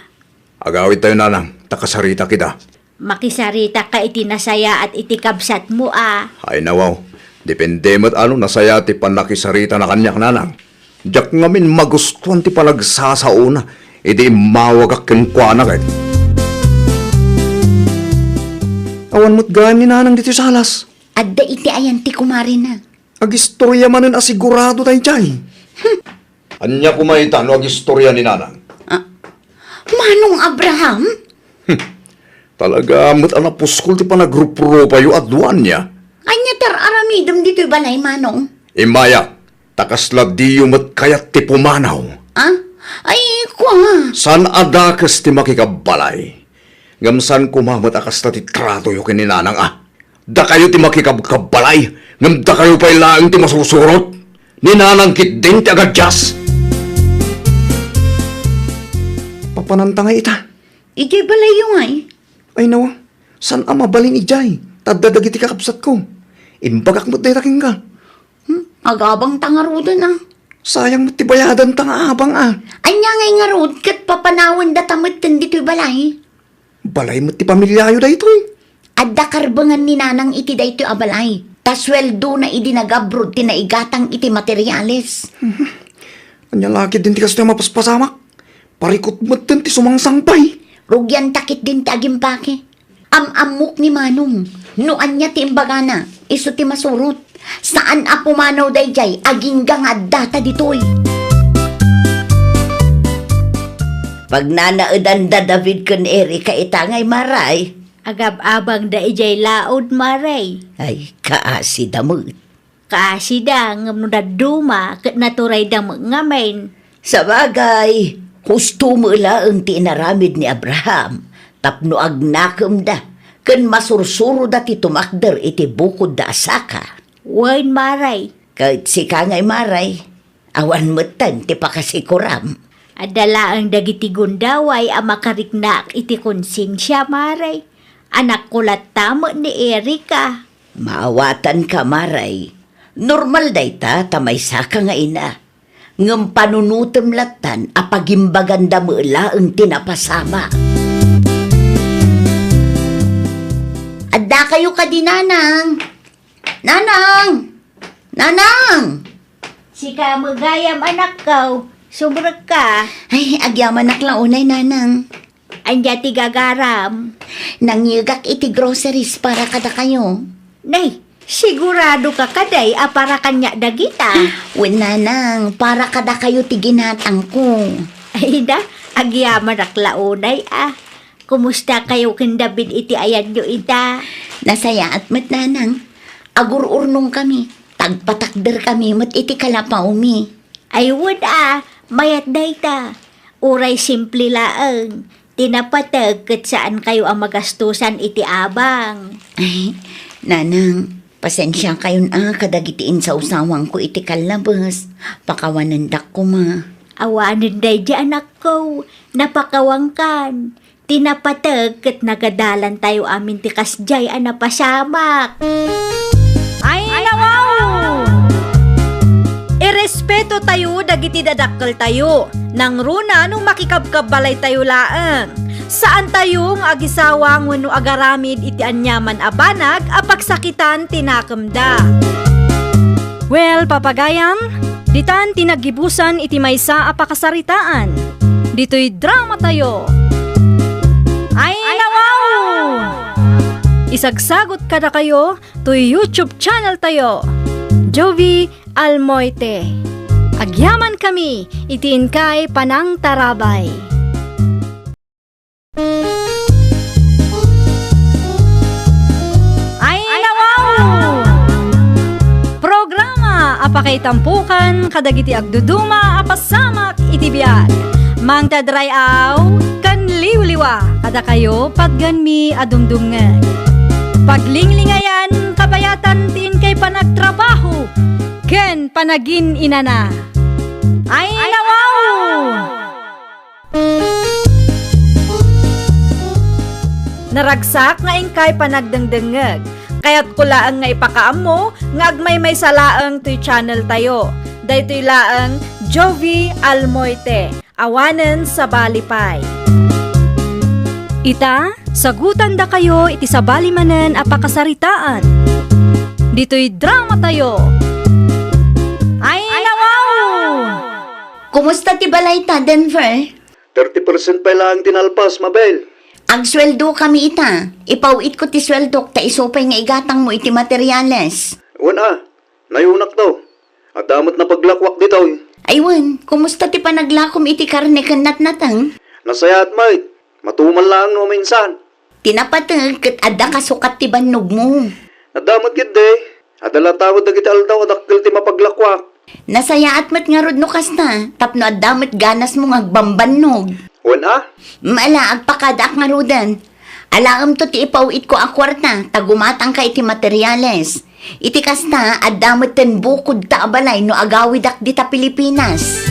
Agawidtayo, Nanang, ta kasaritak ida. Makisaritak ka iti nasayaat iti kabsatmo a. Ay, nawaw. Depende met a no nasayaat ti pannakisaritana kaniak, Nanang. Diak ngamin magustuan ti panagsasaona idi immawagak kenkuana ket. Awan met gayam ni Nanang ditoy salas. Adda iti ayan ti kumarina. Agistoria manen a sigurado daydiay. Hmm. Ania koma ita no agistoria ni Nanang? Ah, Manong Abraham? Hmm. Talaga met a napuskol ti panagruprupayo a dua ania. Ania ti ar-aramidem ditoy balay, Manong? Immayak. Ta kasla diyo met kayat ti pumanaw. Ah? Ay, kua. Saan a dakes ti makikabbalay. Ngem saan koma met a kasta ti tratoyo ken ni Nanang a. Dakayo ti makikabkabbalay, ngem dakayo pay laeng ti masursurot. Ni Nanang ketdin ti agadias. Papananta ngay ita? Idiay balayyo ngay. Ay, nawa, saan a mabalin idiay? Ta adda dagiti kakabsatko. Imbagak met dayta kenka. Hmm? Agabangta ngaruden a. Sayang met ti bayadanta nga abang a. Ania ngay ngarud ket papanawendata metten ditoy balay? Balay met ti pamiliayo daytoy. Adda karbengan ni Nanang iti daytoy a balay. Ta sueldona idi nagabrod ti naigatang iti materiales. Ania la ketdin ti kastoy a mapaspasamak? Parikut metten ti sumangsangpay. Rugianta ketdin ti agimpake. Am-ammok ni Manong no ania ti imbagana, isu ti masurot. Saan a pumanaw daydiay agingga nga addata ditoy. Pagnanaedan da David ken Erika ita ngay, Maray. Agab-abangda idiay laud, Maray. Ay, kaasida met. Kaasida, ngem no dadduma, ket naturayda met ngamin. Sabagay, husto met laeng ti inaramid ni Abraham tapno agnakemda ken masursuroda ti tumakder iti bukodda a saka. Wen, Maray. Ket sika ngay, Maray, awan metten ti pakasikuram. Adda laeng dagiti gundaway a makariknaak iti konsensia, Maray. Anakko latta met ni Erika. Maawatanka, Maray. Normal dayta ta maysaka nga ina. Ngem panunotem lattan a pagimbaganda met laeng ti napasamak. Addakayo kadi, Nanang? Nanang! Nanang! Sika met gayam, anakko. Sumrekka. Ay, agyamanak la unay, Nanang. Ania ti gagaram? Nangyegak iti groceries para kadakayo. Nay, siguradoka kadi a para kaniak dagita? Wen, Nanang, para kadakayo ti ginatangko. Ay da, agyamanak la unay a. Kumustakayo ken David iti ayanyo ita? Nasayaat met, Nanang. Agur-urnongkami. Tagpatakderkami met iti kalapawmi. Ay wen a, mayat dayta. Uray simple laeng, ti napateg ket saankayo a magastosan iti abang. Ay, Nanang, pasensiakayon a kadagiti insawsawangko iti kallabes. Pakawanendak koma. Awanen daydi, anakko, napakawankan. Ti napateg ket nagadalantayo amin ti kasdiay a napasamak. Ay, nawaw! Irespetotayo dagiti dadakkeltayo. Nangruna no makikabkabbalaytayo laeng. Saantayo nga agisawang wenno agaramid iti aniaman a banag a pagsakitan ti nakemda. Well, papagayam, ditan ti naggibusan iti maysa a pakasaritaan. Ditoy dramatayo. Ay, nawaw! Isagsagut kadakayo toy YouTube channeltayo, Jovie Almoite. Agyamankami iti inkay panangtarabay. Ay, nawaw! Programa a pakaitampokan kadagiti agduduma a pasamak iti biag. Mangted ray-aw ken liwliwa kadakayo patgenmi a dumdumngeg. Paglinglingayan, kabayatan ti inkay panagtrabaho ken panagin-inana. Ay, nawaw! Naragsak nga inkay panagdengdengngeg. Kayatko laeng nga ipakaammo nga agmaymaysa laeng toy channeltayo. Daytoy laeng Jovie Almoite, awanen sabali pay. Ita, sagutandakayo iti sabali manen a pakasaritaan. Ditoy dramatayo. Ay, nawaw! Kumusta ti balayta, Denver? Thirty percent pay laeng ti nalpas, Mabel. Agsueldokami ita. Ipaw-itko ti sueldok ta isu pay nga igatangmo iti materiales. Wen a, nayonakto. Adda met napaglakuak ditoy. Ay wen, kumusta ti panaglakom iti karne ken natnateng? Nasayaat met. Matumal laeng no maminsan. Ti napateg ket adda kasukat ti bannogmo. Adda met ketdi. Adda latta met dagiti aldaw a dakkel ti mapaglakuak. Nasayaat met ngarud no kasta, tapno adda met ganasmo nga agbambannog. Wen a? Mala, agpakadaak ngaruden. Alaemto ti ipaw-itko a kuarta, ta gumatangka iti materiales. Iti kasta, adda metten bukodta a balay no agawidak dita Pilipinas.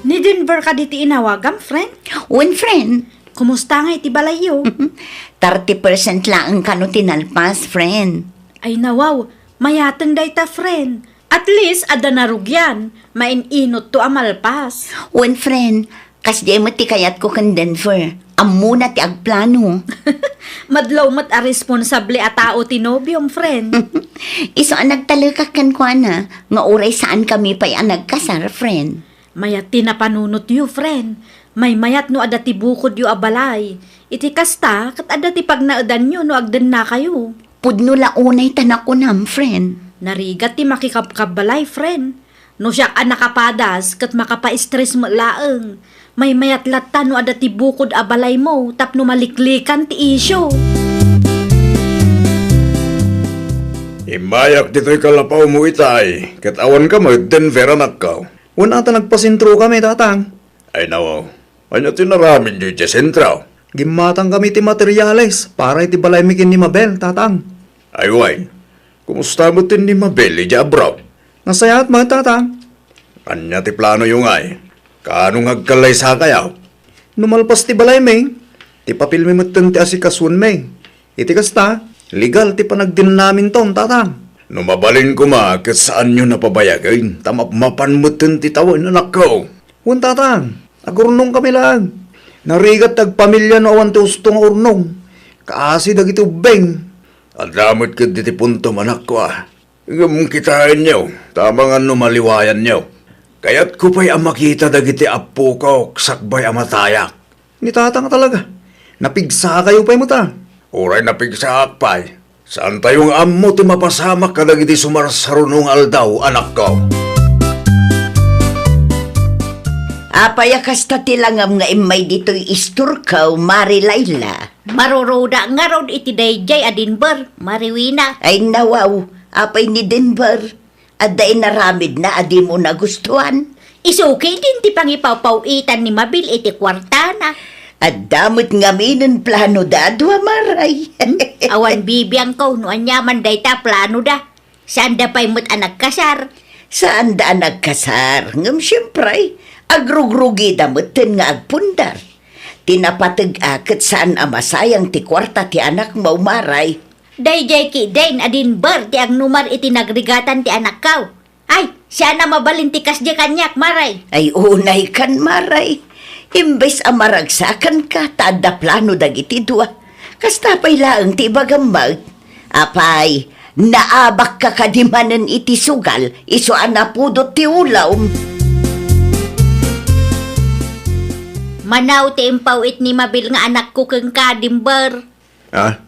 Ni Denver kadi ti inawagam, friend? Wen, friend. Kumusta nga iti balayyo? Thirty percent laeng kano ti nalpas, friend. Ay, nawaw, mayateng dayta, friend. At least, adda narugian, main-inotto a malpas. Wen, friend, kasdiay met ti kayatko ken Denver. Ammona ti agplano. Madlaw met a responsable a tao ti nobiom, friend. Isu a nagtalekak kenkuana, nga uray saankami pay a nagkasar, friend. Mayat ti napanunotyo, friend. Maymayat no adda ti bukodyo a balay. Iti kasta, ket adda ti pagnaedanyo no agdennakayo. Pudno la unay ta nakunam, friend. Narigat ti makikabkabbalay, friend. No siak a nakapadas, ket makapa-stress met laeng. Maymayat latta no adda ti bukod a balaymo tapno maliklikan ti isyu. Immayak ditoy kalapawmo itay, ket awanka met Denver, anakko. Wen a ta nagpasentrokami, tatang. Ay, nawaw. Ania ti naramidyo idiay sentro? Gimmatangkami ti materiales para iti balaymi ken ni Mabel, tatang. Ay, wen. Kumusta met ni Mabel idiay abroad? Nasayaat met, tatang. Ania ti planoyo ngay? Kaano nga agkallaysakayo? No malpas ti balaymi, ti papelmi metten ti asikasuenmi. Iti kasta, legal ti panagdinnaminton, tatang. No mabalin koma, ket saanyo a pabayagen, ta mapmapan metten ti tawen, anakko. Wen, tatang, agurnongkami laeng. Narigat ti agpamilia no awan ti husto nga urnong. Kaasi dagiti ubbing. Adda met ketdi ti puntom, anakko, a. Ngem kitaenyo, ta amangan no maliwayanyo. Kayatko pay a makita dagiti appokok sakbay a matayak. Ni tatang talaga. Napigsakayo pay met a. Uray napigsaak pay, saantayo nga ammo ti mapasamak kadagiti sumarsaruno nga aldaw, anakko. Apay a kasta ti langam nga immay ditoy istorko, Mari Laila? Maruruda ngarud iti daydiay a Denver, Mari Wina. Ay, nawaw, apay ni Denver? Adda inaramidna a dimo nagustuan? Isu ketdin ti pangipawpaw-itan ni Mabel iti kuartana. Adda met ngaminen planoda a dua, Maray. Awan bibiangko no aniaman dayta planoda. Saanda pay met a nagkasar. Saanda a nagkasar, ngem siempre, agrugrugida metten nga agpundar. Ti napateg-ak ket saan a masayang ti kuarta ti anakmo, Maray. Daydiay ketdin a Denver ti agnumar iti nagrigatan ti anakko. Ay, saan a mabalin ti kasdiay kaniak, Maray. Ay, unaykan, Maray. Imbes a maragsakanka, ta adda plano dagiti dua. Kasta pay laeng ti ibagam met. Apay, naabakka kadi manen iti sugal, isu a napudot ti ulom. Manaw ti impaw-it ni Mabel nga anakko kenka, Denver. Ah,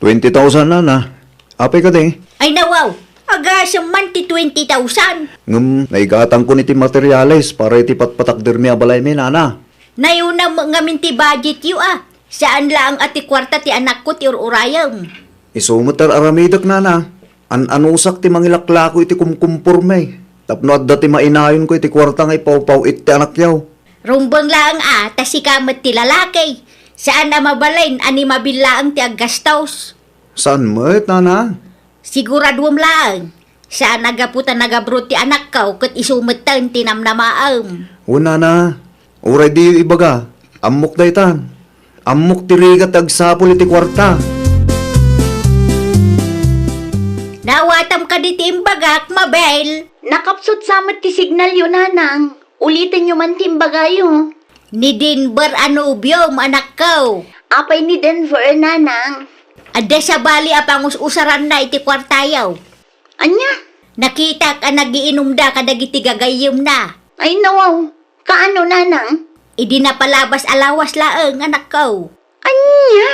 twenty thousand, nana. Apay kadi? Ay, nawaw! Agasem man ti twenty thousand. Ngem, naigatangkon iti materiales para iti patpatakdermi a balaymi, nana. Nayuna met ngamin ti budgetyo, a. Saan laeng a ti kuarta ti anakko ti ur-urayem. Isu met ti ar-aramidek, nana. An-anusak ti mangilaklako iti kumkumpormi. Tapno adda ti mainayonko iti kuarta nga ipawpaw-it ti anakyo. Rumbeng laeng a, ta sika met ti lalaki. Saan a mabalin a ni Mabel laeng ti aggastos. Saan met, nana? Siguraduem laeng. Saan a gapu ta nagabroad ti anakko ket isu metten ti namnamaem. Wen, nana, uray diyo ibaga, ammok daytan. Ammok ti rigat ti agsapul iti kuarta. Naawatam kadi ti imbagak, Mabel? Nakapsut sa met ti signalyo, nanang. Ulitenyo man ti imbagayo. Ni Denver a nobiom, anakko. Apay ni Denver, nanang? Adda sabali a pangus-usaranna iti kuartayo. Ania? Nakitak a nagiinumda kadagiti gagayyemna. Ay, nawaw. Kaano, nanang? Idi napalabas a lawas laeng, anakko. Ania?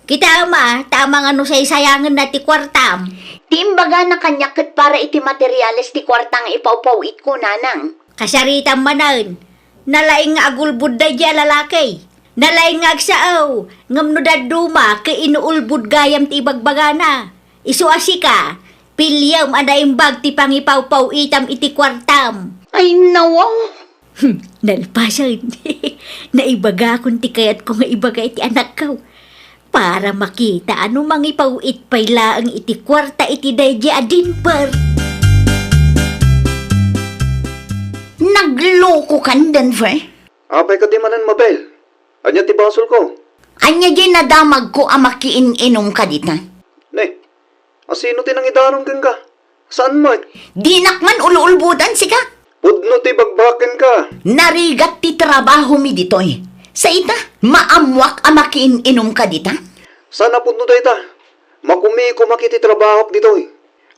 Kitaem a, ta amangan no saysayangenna ti kuartam. Ti imbagana kaniak ket para iti materiales ti kuarta nga ipawpaw-itko, nanang. Kasaritam manen. Nalaing nga agulbod daydiay a lalaki. Nalaing nga agsao, ngem no dadduma, ket inuulbod gayam ti ibagbagana. Isu a sika, Piliam a naimbag ti pangipawpaw-itam iti kuartam. Ay, nawaw. Hmm, nalpasen. Naibagakon ti kayatko nga ibaga iti anakko. Para makita a no mangipaw-it pay laeng iti kuarta iti daydi a Denver. Naglokokan, Denver? Apay kadi manen, Mabel? Ania ti basolko? Ania diay nadamagko a makiin-inumka dita? Ne, asino ti nangidanon kenka? Saan met? Dinak man ul-ulbodan, sika. Pudno ti ibagbaga kenka. Narigat ti trabahomi ditoy. Sa ita, maammoak a makiin-inumka dita? Saan a pudno dayta? Makumikom a iti trabahok ditoy.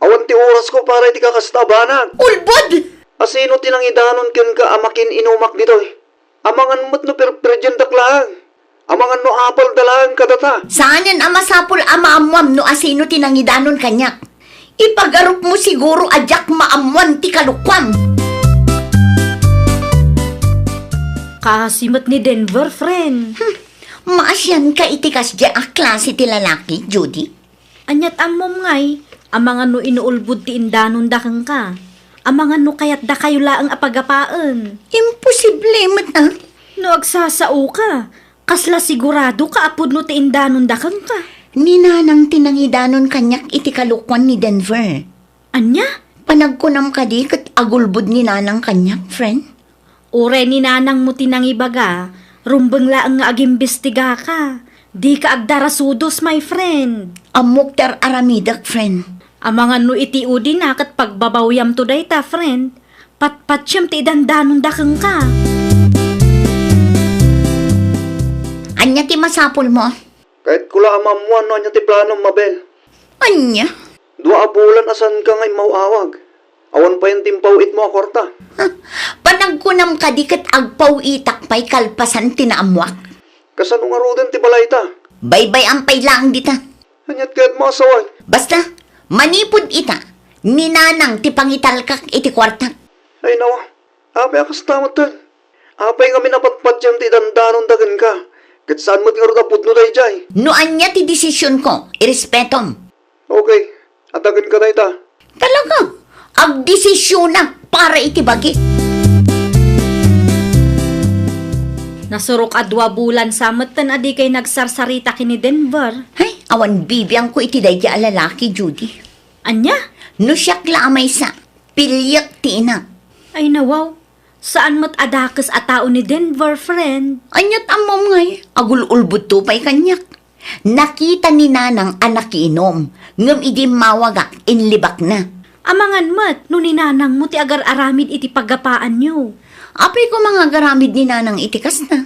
Awan ti orasko para iti kakasta a banag. Ulbod! Asino ti nangidanon kenka a makiin-inumak ditoy? Amangan met no perperdiendak laeng. Amangan no apalda laeng kadata. Saanen a masapul a maammuam no asino ti nangidanon kaniak. Ipagarupmo siguro a diak maammuan ti kalokuam. Kaasi met ni Denver, friend. Hmm, maasianka iti kasdiay a klase ti lalaki, Judy? Aniat ammom ngay, amangan no inuulbod ti indanonda kenka? Amangan no kayatdakayo laeng a pagapaen? Imposible met a. No agsasaoka, kasla siguradoka a pudno ti indanonda kenka? Ni Nanang ti nangidanon kaniak iti kalokuan ni Denver. Ania? Panagkunam kadi ket agulbod ni Nanang kaniak, friend? Uray ni Nanangmo ti nangibaga, rumbeng laeng nga agimbistigaka. Dika agdarasudos, my friend. Ammok ti ar-aramidek, friend. Amangan no iti udina ket pagbabawyamto dayta, friend. Patpatiem ti idandanonda kenka. Ania ti masapulmo? Kayatko la a maammuan no ania ti planom, Mabel. Ania? Dua a bulan a saanka nga immaw-awag. Awan payen ti impaw-itmo a kuarta. Ha? Panagkunam kadi ket agpaw-itak pay kalpasan ti naammuak? Kasano ngaruden ti balayta? Baybay-am pay laeng dita. Aniat kayatmo a sawen? Basta, manipud ita, ni Nanang ti pangitalkak iti kuarta. Ay, nawa. Apay a kasta metten? Apay ngamin a patpatiem ti idandanonda kenka? Ket saan met ngarud a pudno daydiay? No ania ti desisionko, irespetom. Okay, adda kenka dayta. Talaga, agdesisionak para iti bagik. Nasurok a dua bulan sa metten a dikay nagsarsarita ken ni Denver. Ay, awan bibiangko iti daydi a lalaki, Judy. Ania? No siak la a maysa, piliek ti inak. Ay, nawaw. Saan met a dakes a tao ni Denver, friend. Aniat ammom ngay, agul-ulbodto pay kaniak. Nakita ni Nanang a nakiinom, ngem idi immawagak, inlibakna. Amangan met no ni Nanangmo ti agar-aramid iti pagapaanyo. Apay koma nga agaramid ni Nanang iti kasta?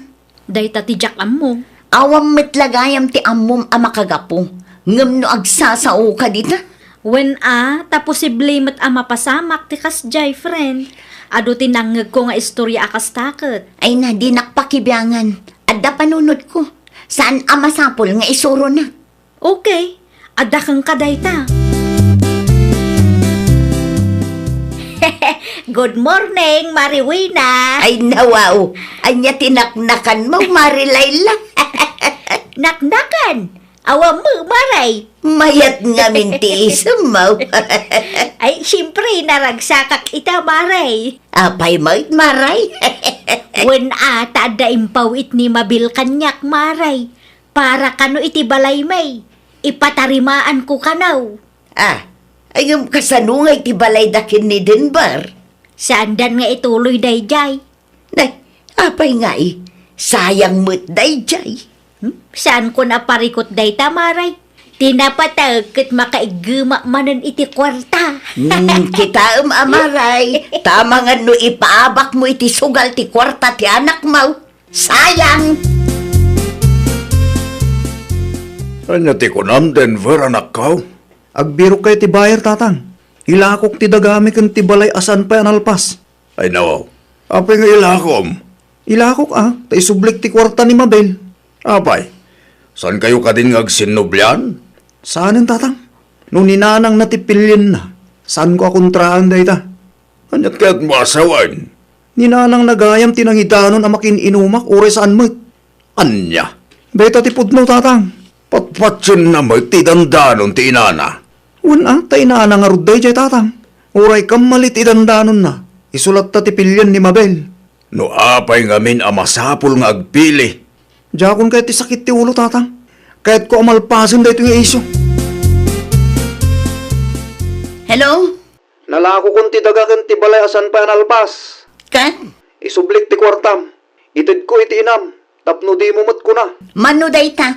Dayta ti diak ammo. Awan met la gayam ti ammom a makagapu, ngem no agsasaoka dita? Wen a, ta posible met a mapasamak ti kasdiay, friend. Adu ti nangngegko nga istorya a kasta ket. Ay na, dinak pakibiangan. Adda panunotko. Saan a masapul nga isuronak? Okay. Adda kenka dayta. Good morning, Mari Wina. Ay, nawaw. Ania ti naknakanmo, Mari Laila? Naknakan? Awan met, Maray. Mayat ngamin ti isemmo. Ay, siyempre, naragsakak ita, Maray. Apay met, Maray? Wen a, ta adda impaw-it ni Mabel kaniak, Maray. Para kano iti balaymi, ipatarimaanko kano. Ah, ay ngem kasano nga iti balayda ken ni Denver? Saandan nga ituloy daydiay. Nay, apay ngay? Sayang met daydiay. Hmm? Saankon a parikut dayta, Maray. Ti napateg ket makaiggemak manen iti kuarta. Hmm, kitaem a, Maray. Ta amangan no ipaabakmo iti sugal ti kuarta ti anakmo. Sayang! Ania ti kunam, Denver, anakko? Agbirokkayo ti buyer, Tatang. Ilakok ti dagami ken ti balay a saan pay a nalpas. Ay, nawaw. Apay nga ilakom? Ilakok, a, ta isublik ti kuarta ni Mabel. Apay, saankayo kadin nga agsinnublian? Saanen, Tatang. No ni Nanangna ti pilienna, saanko a kontraan dayta. Aniat kayatmo a sawen? Ni Nanangna gayam ti nangidanon a makin-inumak uray saan met. Ania? Dayta ti pudno, Tatang. Patpatienna met ti dandanon ti inana. Wen a, ta inana ngarud daydiay, tatang. Uray kammalit ti dandanonna, isu latta ti pilian ni Mabel. No apay ngamin a masapul nga agpili? Diakon kayat ti sakit ti ulo, tatang. Kayatko a malpasen daytoy nga isyu. Hello? Nalakokon ti daga ken ti balay a saan pay a nalpas. Ket? Isublik ti kuartam. Itedko iti inam, tapno dimo met kuna. Mano dayta?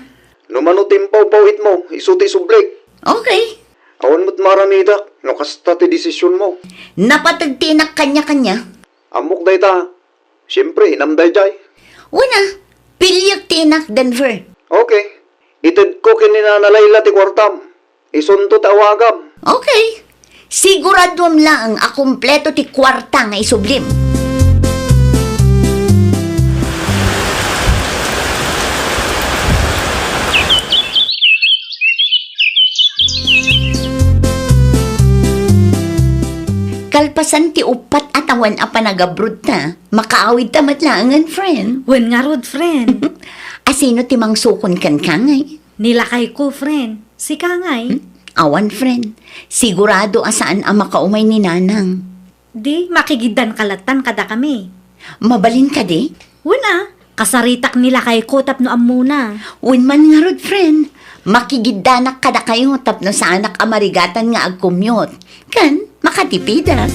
No mano ti impawpawitmo, isu ti isublik. Okay. Awan met maaramidak no kasta ti desisionmo. Napateg ti inak kaniak. Ammok dayta. Siempre, inam daydiay. Wen a, piliek ti inak, Denver. Okay. Itedko ken ni Nana Layla ti kuartam. Isunto ti awagam. Okay. Siguraduem laeng a kompleto ti kuarta nga isublim. Kalpasan ti uppat a tawen a panagabrodta, makaawidta met laengen, friend. Wen ngarud, friend. Asino ti mangsukon kenka ngay? Ni lakayko, friend. Sika ngay? Hmm? Awan, friend. Sigurado a saan a makaumay ni Nanang. Di, makigiddanka lattan kadakami. Mabalin kadi? Wen a, kasaritak ni lakayko tapno ammona. Wen man ngarud, friend. Makigiddanak kadakayo tapno saanak a marigatan nga agcommute. Ken makatipidak.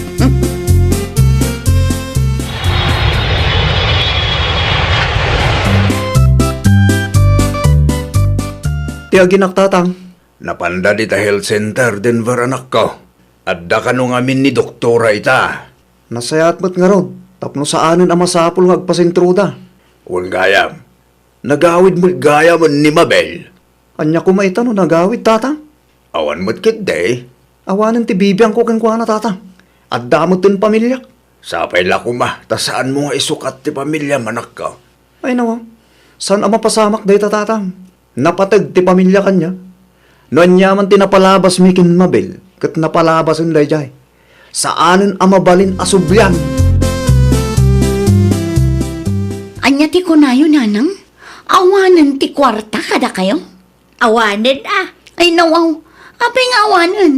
Ti aginak, tatang. Napanda dita health center, Denver, anakko. Adda kano ngamin ni doktora ita? Nasayaat met ngarud, tapno saanen a masapul nga agpasentroda. Wen gayam. Nagawid met gayamen ni Mabel. Ania koma ita no nagawid, tatang? Awan met ketdi. Awanen ti bibiangko kenkuana, tatang. Adda met ti pamiliak. Sapay la koma, ta saanmo nga isukat ti pamiliam, anakko. Ay, nawaw. Saan a mapasamak dayta, tatang. Napateg ti pamilia kaniak. No aniaman ti napalabasmi ken Mabel, ket napalabasen daydiay. Saanen a mabalin a sublian. Ania ti kunayo, Nanang? Awanen ti kuarta kadakayo? Awanen a. Ay, nawaw. Apay nga awanen?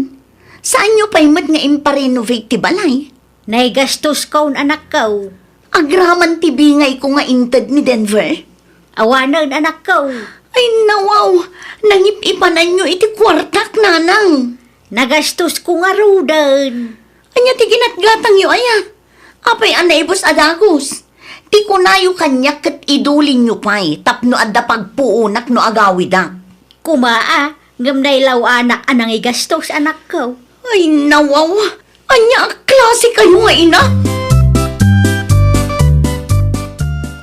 Saanyo pay met nga imparenovate ti balay? Naigastoskon, anakko. Agraman ti bingayko nga inted ni Denver? Awanen, anakko. Ay, nawaw. Nangip-ipananyo iti kuartak, Nanang. Nagastosko ngaruden. Ania ti ginatgatangyo aya? Apay a naibus a dagus? Ti kunayo kaniak ket idulinyo pay tapno adda pagpuonak no agawidak. Koma a, ngem nailaw-anak a nangigastos, anakko. Ay, nawaw! Ania a klase kayo nga ina?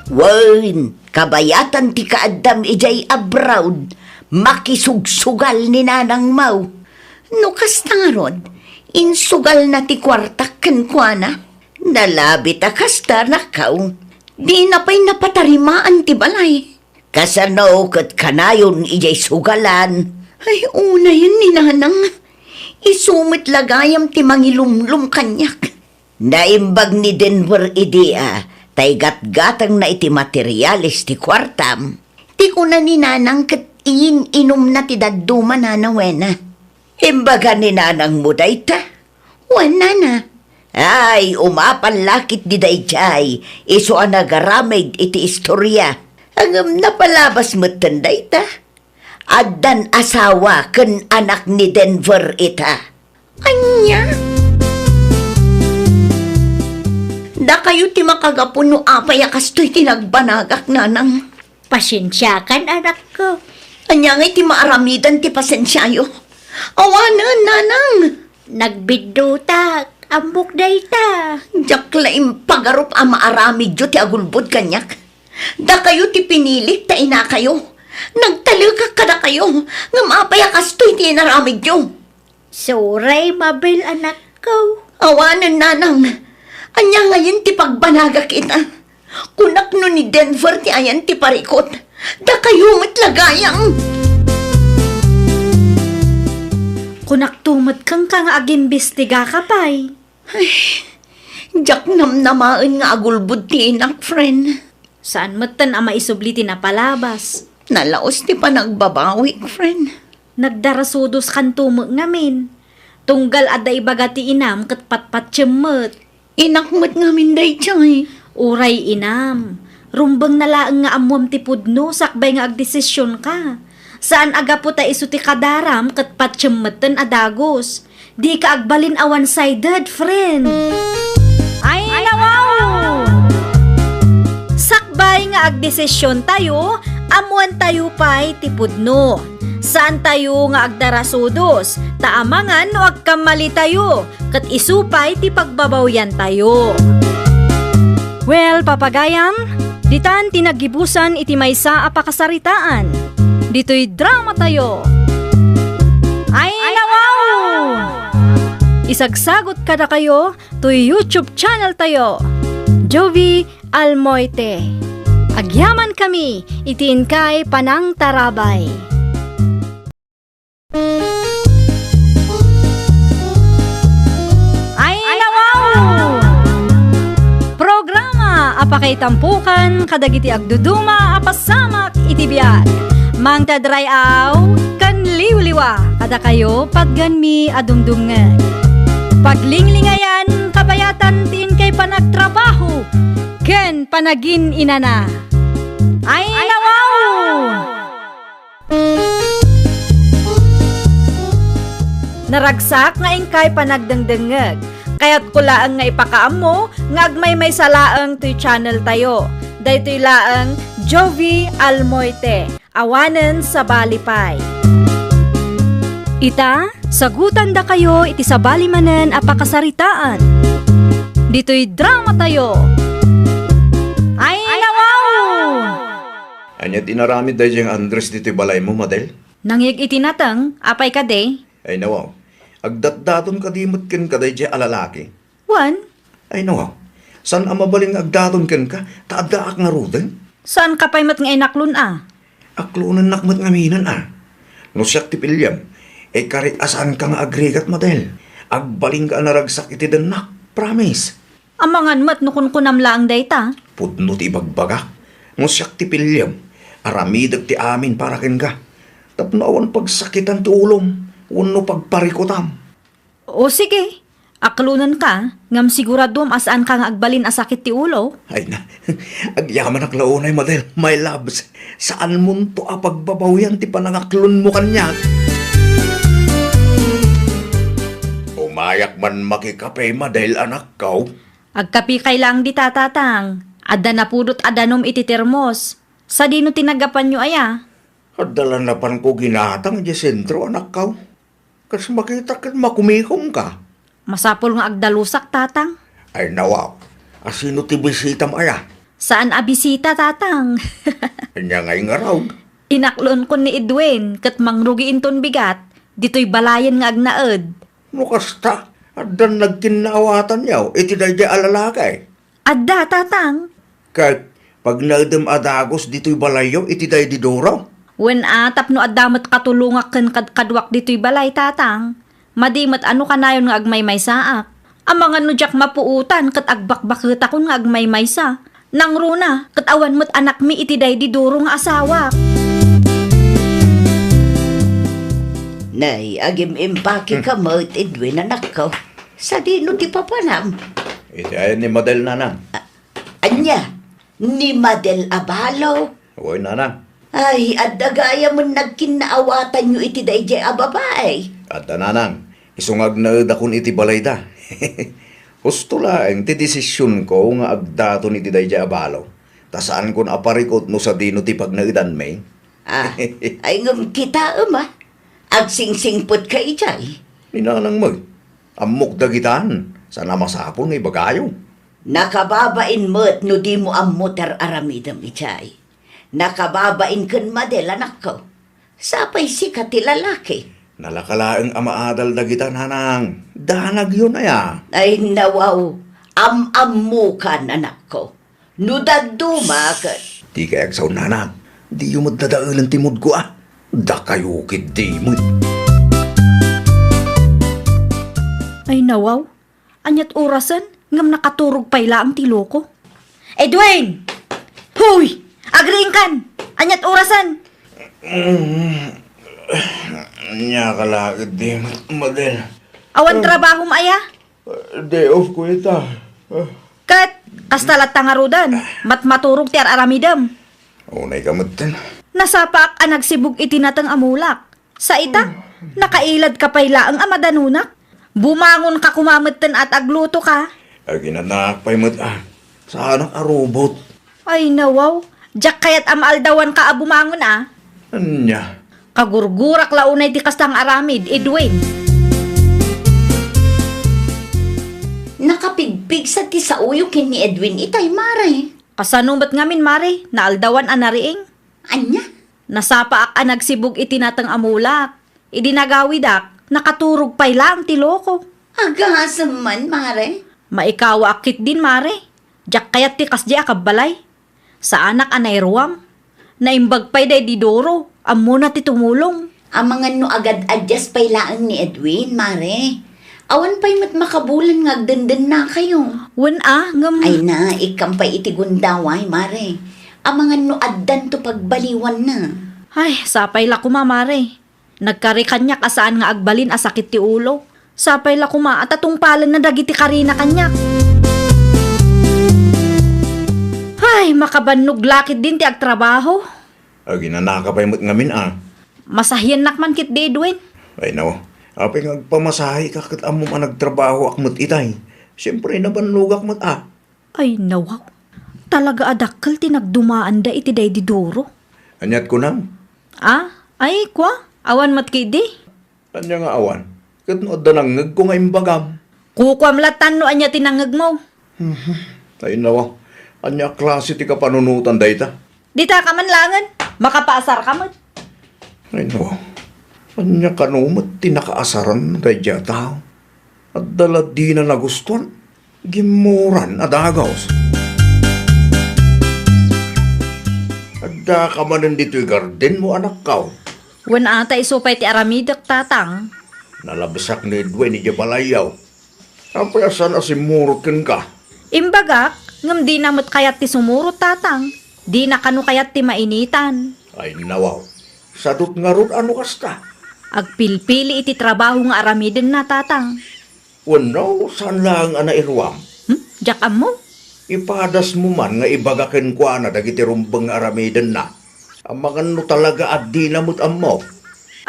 Wen, kabayatan ti kaaddam idiay abroad, makisugsugal ni nanangmo. No kasta ngarud, insugalna ti kuartak kenkuana. Nalabit a kasta, anakko. Dina pay napatarimaan ti balay. Kasano ket kanayon idiay sugalan? Ay, unayen ni Nanang. Isu met la gayam ti mangilumlom kaniak. Naimbag ni Denver idi a, ta igatgatangna iti materiales ti kuartam. Ti kuna ni Nanang ket iin-inumna ti dadduma, Nana, wen a. Imbaga ni nanangmo dayta? Wen, Nana. Ay, umapan la ketdi daydiay, isu a nagaramid iti istoria. Ngem napalabas metten dayta. Addan asawa ken anak ni Denver ita. Ania? Dakayo ti makagapu no apay a kastoy ti nagbanagak, Nanang. Pasiensiakan, anakko. Ania ngay ti maaramidan ti pasiensiayo? Awanen, Nanang. Nagbiddutak, ammok dayta. Diak la impagarup a maaramidyo ti agulbod kaniak. Dakayo ti pinilik ta inakayo. Nagtalekak kadakayo, ngem apay a kastoy ti inaramidyo? Sorry, Mabel, anakko. Awanen, Nanang. Ania ngayen ti pagbanagak ita? Kunak no ni Denver ti ayan ti parikut, dakayo met la gayam. Kunakto met kenka nga agimbestigaka pay. Ay, diak namnamaen nga agulbod ti inak, friend. Saan metten a maisubli ti napalabas. Nalaos ti panagbabawik, friend. Nagdarasudoskanto met ngamin. Tunggal adda ibaga ti inam ket patpatiem met. Inak met ngamin daytoy. Uray inam. Rumbengna laeng nga ammoam ti pudno sakbay nga agdesisionka. Saan a gapu ta isu ti kadaram ket patiem metten a dagus. Dika agbalin a one-sided, friend. Ay, nawaw! Sakbay nga agdesisiontayo, ammoantayo pay ti pudno. Saantayo nga agdarasudos, ta amangan no agkammalitayo, ket isu pay ti pagbabawyantayo. Well, papagayam, ditan ti naggibusan iti maysa a pakasaritaan. Ditoy dramatayo. Ay, nawaw! Isagsagot kadakayo toy YouTube channeltayo, Jovie Almoite. Agyamankami iti inkay panangtarabay. Ay, nawaw! Programa a pakaitampokan kadagiti agduduma a pasamak iti biag. Mangted ray-aw ken liwliwa kadakayo, patganmi a dumdumngeg. Paglinglingayan, kabayatan ti inkay panagtrabaho ken panagin-inana. Ay, nawaw! Naragsak nga inkay panagdengdengngeg. Kayatko laeng nga ipakaammo nga agmaymaysa laeng toy channeltayo. Daytoy laeng Jovie Almoite, awanen sabali pay. Ita, sagutandakayo iti sabali manen a pakasaritaan. Ditoy dramatayo. Ay, nawaw! Ania ti inaramid daydiay nga Andres ditoy balaymo, Madel? Nangyeg iti nateng, apay kadi? Ay, nawaw. Agdatdaton kadi met kenka daydiay a lalaki? Wen. Ay, nawaw. Saan a mabalin nga agdaton kenka, ta addaak ngaruden? Saanka pay met nga inaklon a? Aklonennak met ngaminen a. No siak ti piliem, ikari a saanka nga agrigat, Madel. Agbalinka a naragsak iti dennak. Promise. Amangan met no kunkunam laeng dayta. Pudno ti ibagbagak. No siak ti piliem, aramidek ti amin para kenka. Tapno awan pagsakitan ti ulom wenno pagparikutam. O sige, aklonenka, ngem siguraduem a saanka nga agbalin a sakit ti ulo. Ay na, agyamanak la unay, Madel, my loves. Saanmonto a pagbabawian ti panangaklonmo kaniak. Umayak man makikape, Madel, anakko. Agkapikay laeng dita, Tatang. Adda napudot a danum iti termos. Sadino ti nagapanyo aya? Adda la napanko ginatang idiay sentro, anakko. Kas makitak ket makumikomka. Masapul nga agdalusak, Tatang. Ay, nawaw. A sino ti bisitam aya? Saan a bisita, Tatang. Ania ngay ngarud? Inaklonkon ni Edwin ket mangrugi inton bigat ditoy balayen nga agnaed. No kasta, addan nagkinnaawatanyo iti daydiay a lalaki? Adda, Tatang. Ket pagnaedem a dagus ditoy balayyo iti daydi duro? Wen a, tapno adda met katulongak ken kadkaduak ditoy balay, Tatang. Madi met a no kanayon nga agmaymaysaak. Amangan no diak mapuotan ket agbakbaketakon nga agmaymaysa. Nangruna, ket awan met anakmi iti daydi duro nga asawak. Nay, agim-impake ka met, Edwin, anakko. Sadino ti papanam? Iti ayan ni Madel, nanang. A-, ania? Ni Madel a balo? Wen, nanang. Ay, adda gayamen nagkinnaawatanyo iti daydiay a babai. Adda, nanang. Isu nga agnaedakon iti balayda. Husto laeng ti desisionko nga agdaton iti daydiay a balo. Ta saankon a parikut no sadino ti pagnaedanmi. Ah, ay ngem kitaem a. Agsingsingpetka idiay. Ni nanang met. Ammok dagitan. Saan a masapul nga ibagayo. Nakababain met no dimo ammo ti ar-aramidem idiay. Nakababain ken Madel, anakko. Sapay sika ti lalaki. Nalaka laeng a maadal dagita, nanang. Danagyon aya. Ay, nawaw. Am-ammokan, anakko. No dadduma ket. Dikay agsaon, nanang. Diyo met dadaelen ti moodko, a. Dakayo ketdi met. Ay, nawaw. Aniat orasen ngem nakaturog pay laeng ti loko. Edwin! Huy! Agriingkan! Aniat orasen? Mm. Ania ka la ketdi, Madel? Awan trabahom aya? Day off ko ita. Ket, kasta latta ngaruden, matmaturog ti ar-aramidem. Unay ka metten. Nasapaak a nagsibug iti nateng a mulak. Sa ita, nakailad ka pay laeng a madanunak. Bumangon ka koma metten at agluto ka. Aginanak pay met a. Saanak a robot. Ay, nawaw. Diak kayat a maaldawan ka a bumangon a. Ania? Kagurgurak la unay ti kasta nga aramid, Edwin. Nakapigpigsa ti saoyo ken ni Edwin itay, Mare. Kasano met ngamin, Mare? Naaldawan a nariing? Ania? Nasapaak a nagsibug iti nateng a mulak. Idi nagawidak, nakaturog pay laeng ti loko. Agasem man, Mare. Maikawaak ketdin, Mare. Diak kayat ti kasdi a kabbalay. Saanak a nairuam. Naimbag pay daydi Doro. Ammona ti tumulong. Amangan no agad-adyas pay laeng ni Edwin, Mare. Awan pay met makabulan nga agdendennakayo. Wen a, ngem Ay na, ikkam pay iti gundaway, Mare. Amangan no addanto pagbaliwanna. Ay, sapay la koma, Mare. Nagkari kaniak a saan nga agbalin a sakit ti ulo. Sapay la koma a tatungpalenna dagiti karina kaniak. Ay, makabannog la ketdin ti agtrabaho. Aginanaka pay met ngamin a. Masahiennak man ketdi, Edwin. Ay, naw. Apay nga agpamasahe ka ket ammom a nagtrabahoak met itay? Siempre, nabannogak met a. Ay, nawaw. Talaga a dakkel ti nagdumaanda iti daydi Doro. Aniat kunam? Ah? Ay, kua? Awan met ketdi? Ania nga awan? Ket no adda nangngegko nga imbagam? Kukuam latta no ania ti nangngegmo. Mhm. Ay, nawa. Ania a klase ti kapanunotan dayta? Dita ka man laengen. Makapaasar ka met. Ay, nawa. Ania kano met ti nakaasaran daydi a tao? Adda la dina nagustuan. Gimmuran a dagus. Addaka manen ditoy gardenmo, anakkaw? Wen a ta, isu pay ti aramidek, tatang. Nalabsak ni Edwin idiay balayyo. Apay a saan a simmurot kenka? Imbagak, ngem dina met kayat ti sumurot, tatang. Dina kano kayat ti mainitan. Ay, nawaw. Sadut ngarud a no kasta. Agpilpili iti trabaho nga aramidenna, tatang. Wenno, saan laeng a nairuam? Hmm? Diak ammo. Ipadasmo man nga ibaga kenkuana dagiti rumbeng nga aramidenna. Amangan no talaga a dina met ammo.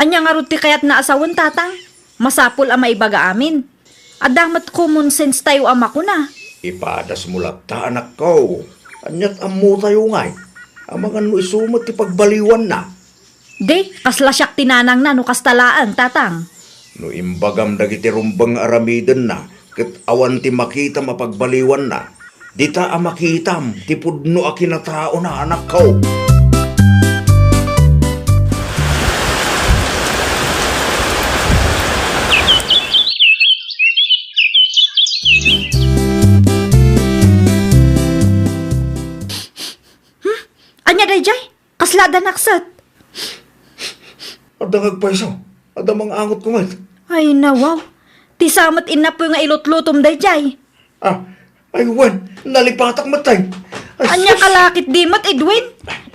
Ania ngarud ti kayatna a sawen, tatang? Masapul a maibaga amin. Adda met common sense tayo a makuna. Ipadasmo latta, anakko. Aniat ammo tayo ngay? Amangan no isu met ti pagbaliwanna. Di, kasla siak ti nanangna no kasta laeng, tatang. No imbagam dagiti rumbeng nga aramidenna, ket awan ti makitam a pagbaliwanna, dita a makitam ti pudno a kinataona, anakko. Hmm? Ania daydiay? Kasla adda nakset? Adda nga agpayso. Adda mangangot ko met. Ay, nawaw. Ti sa met innapoy nga ilutlutom daydiay. Ah, ay, wen, nalipatak met tay. Ay, ania sus! Ka la ketdi met, Edwin?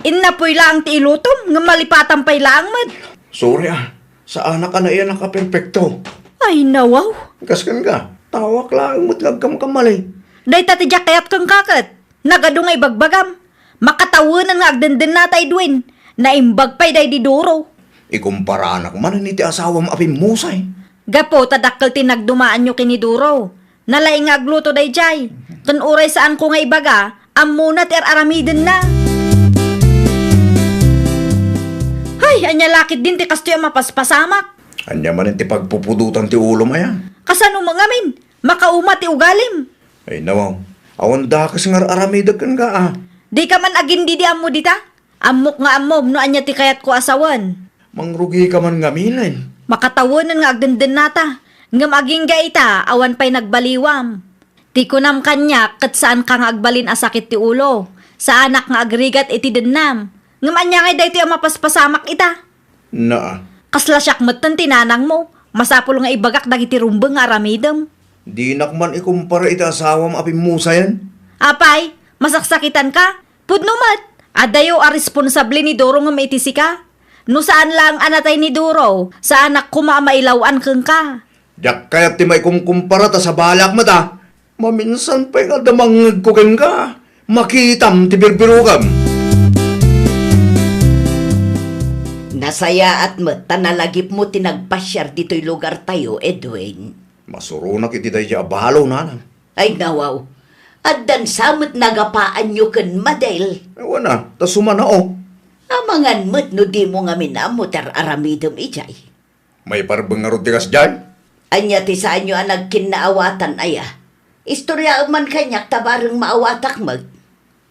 Innapoy laeng ti ilutom, ngem malipatan pay laeng met. Sorry, ah. Saanak a naiyanak a perpekto. Ay, nawaw. Kas kenka, tawak laeng met nga agkamkamali. Dayta ti diak kayat kenka ket. Nagadu nga ibagbagam. Makatawenen nga agdendennata, Edwin. Naimbag pay daydi Doro. Ikumparanak manen iti asawam a pimmusay. Gapu ta dakkel ti nagdumaanyo ken ni Doro. Nalaing nga agluto daydiay. Ken uray saanko nga ibaga, ammona ti ar-aramidenna. Hay, ania la ketdin ti kastoy a mapaspasamak? Ania manen ti pagpupudotan ti ulom aya? Kasano met ngamin? Makauma ti ugalim. Ay, nawaw. Awan dakes nga ar-aramidek kenka, a. Dika man agindidi ammo dita? Ammok nga ammom no ania ti kayatko a sawen. Mangrugika man ngamin. Makatawenen nga agdendennata, ngem agingga ita, awan pay nagbaliwam. Ti kunam kaniak ket saanka nga agbalin a sakit ti ulo. Saanak nga agrigat iti dennam. Ngem ania ngay daytoy a mapaspasamak ita? Naa. Kasla siak metten ti nanangmo. Masapul nga ibagak dagiti rumbeng nga aramidem. Dinak man ikumpara iti asawam a pimmusayen. Apay, masaksakitanka? Pudno met, adayo a responsable ni Doro ngem iti sika. No saan laeng a natay ni Doro, saanak koma a mailaw-an kenka. Diak kayat ti maikumkumpara ta sabaliak met a. Maminsan pay nga adda mangngegko kenka. Makitam ti birbirokem. Nasayaat met ta nalagipmo ti nagpasiar ditoy lugartayo, Edwin. Masuronak iti daydi a balo, nanang. Ay, nawaw. Addan sa met nagapaanyo ken Madel. Awan a, ta sumanao. Amangan met no dimo ngamin ammo ti ar-aramidem idiay. Maiparbeng ngarud ti kasdiay? Ania ti saanyo a nagkinnaawatan, aya? Istoriaem man kaniak ta bareng maawatak met.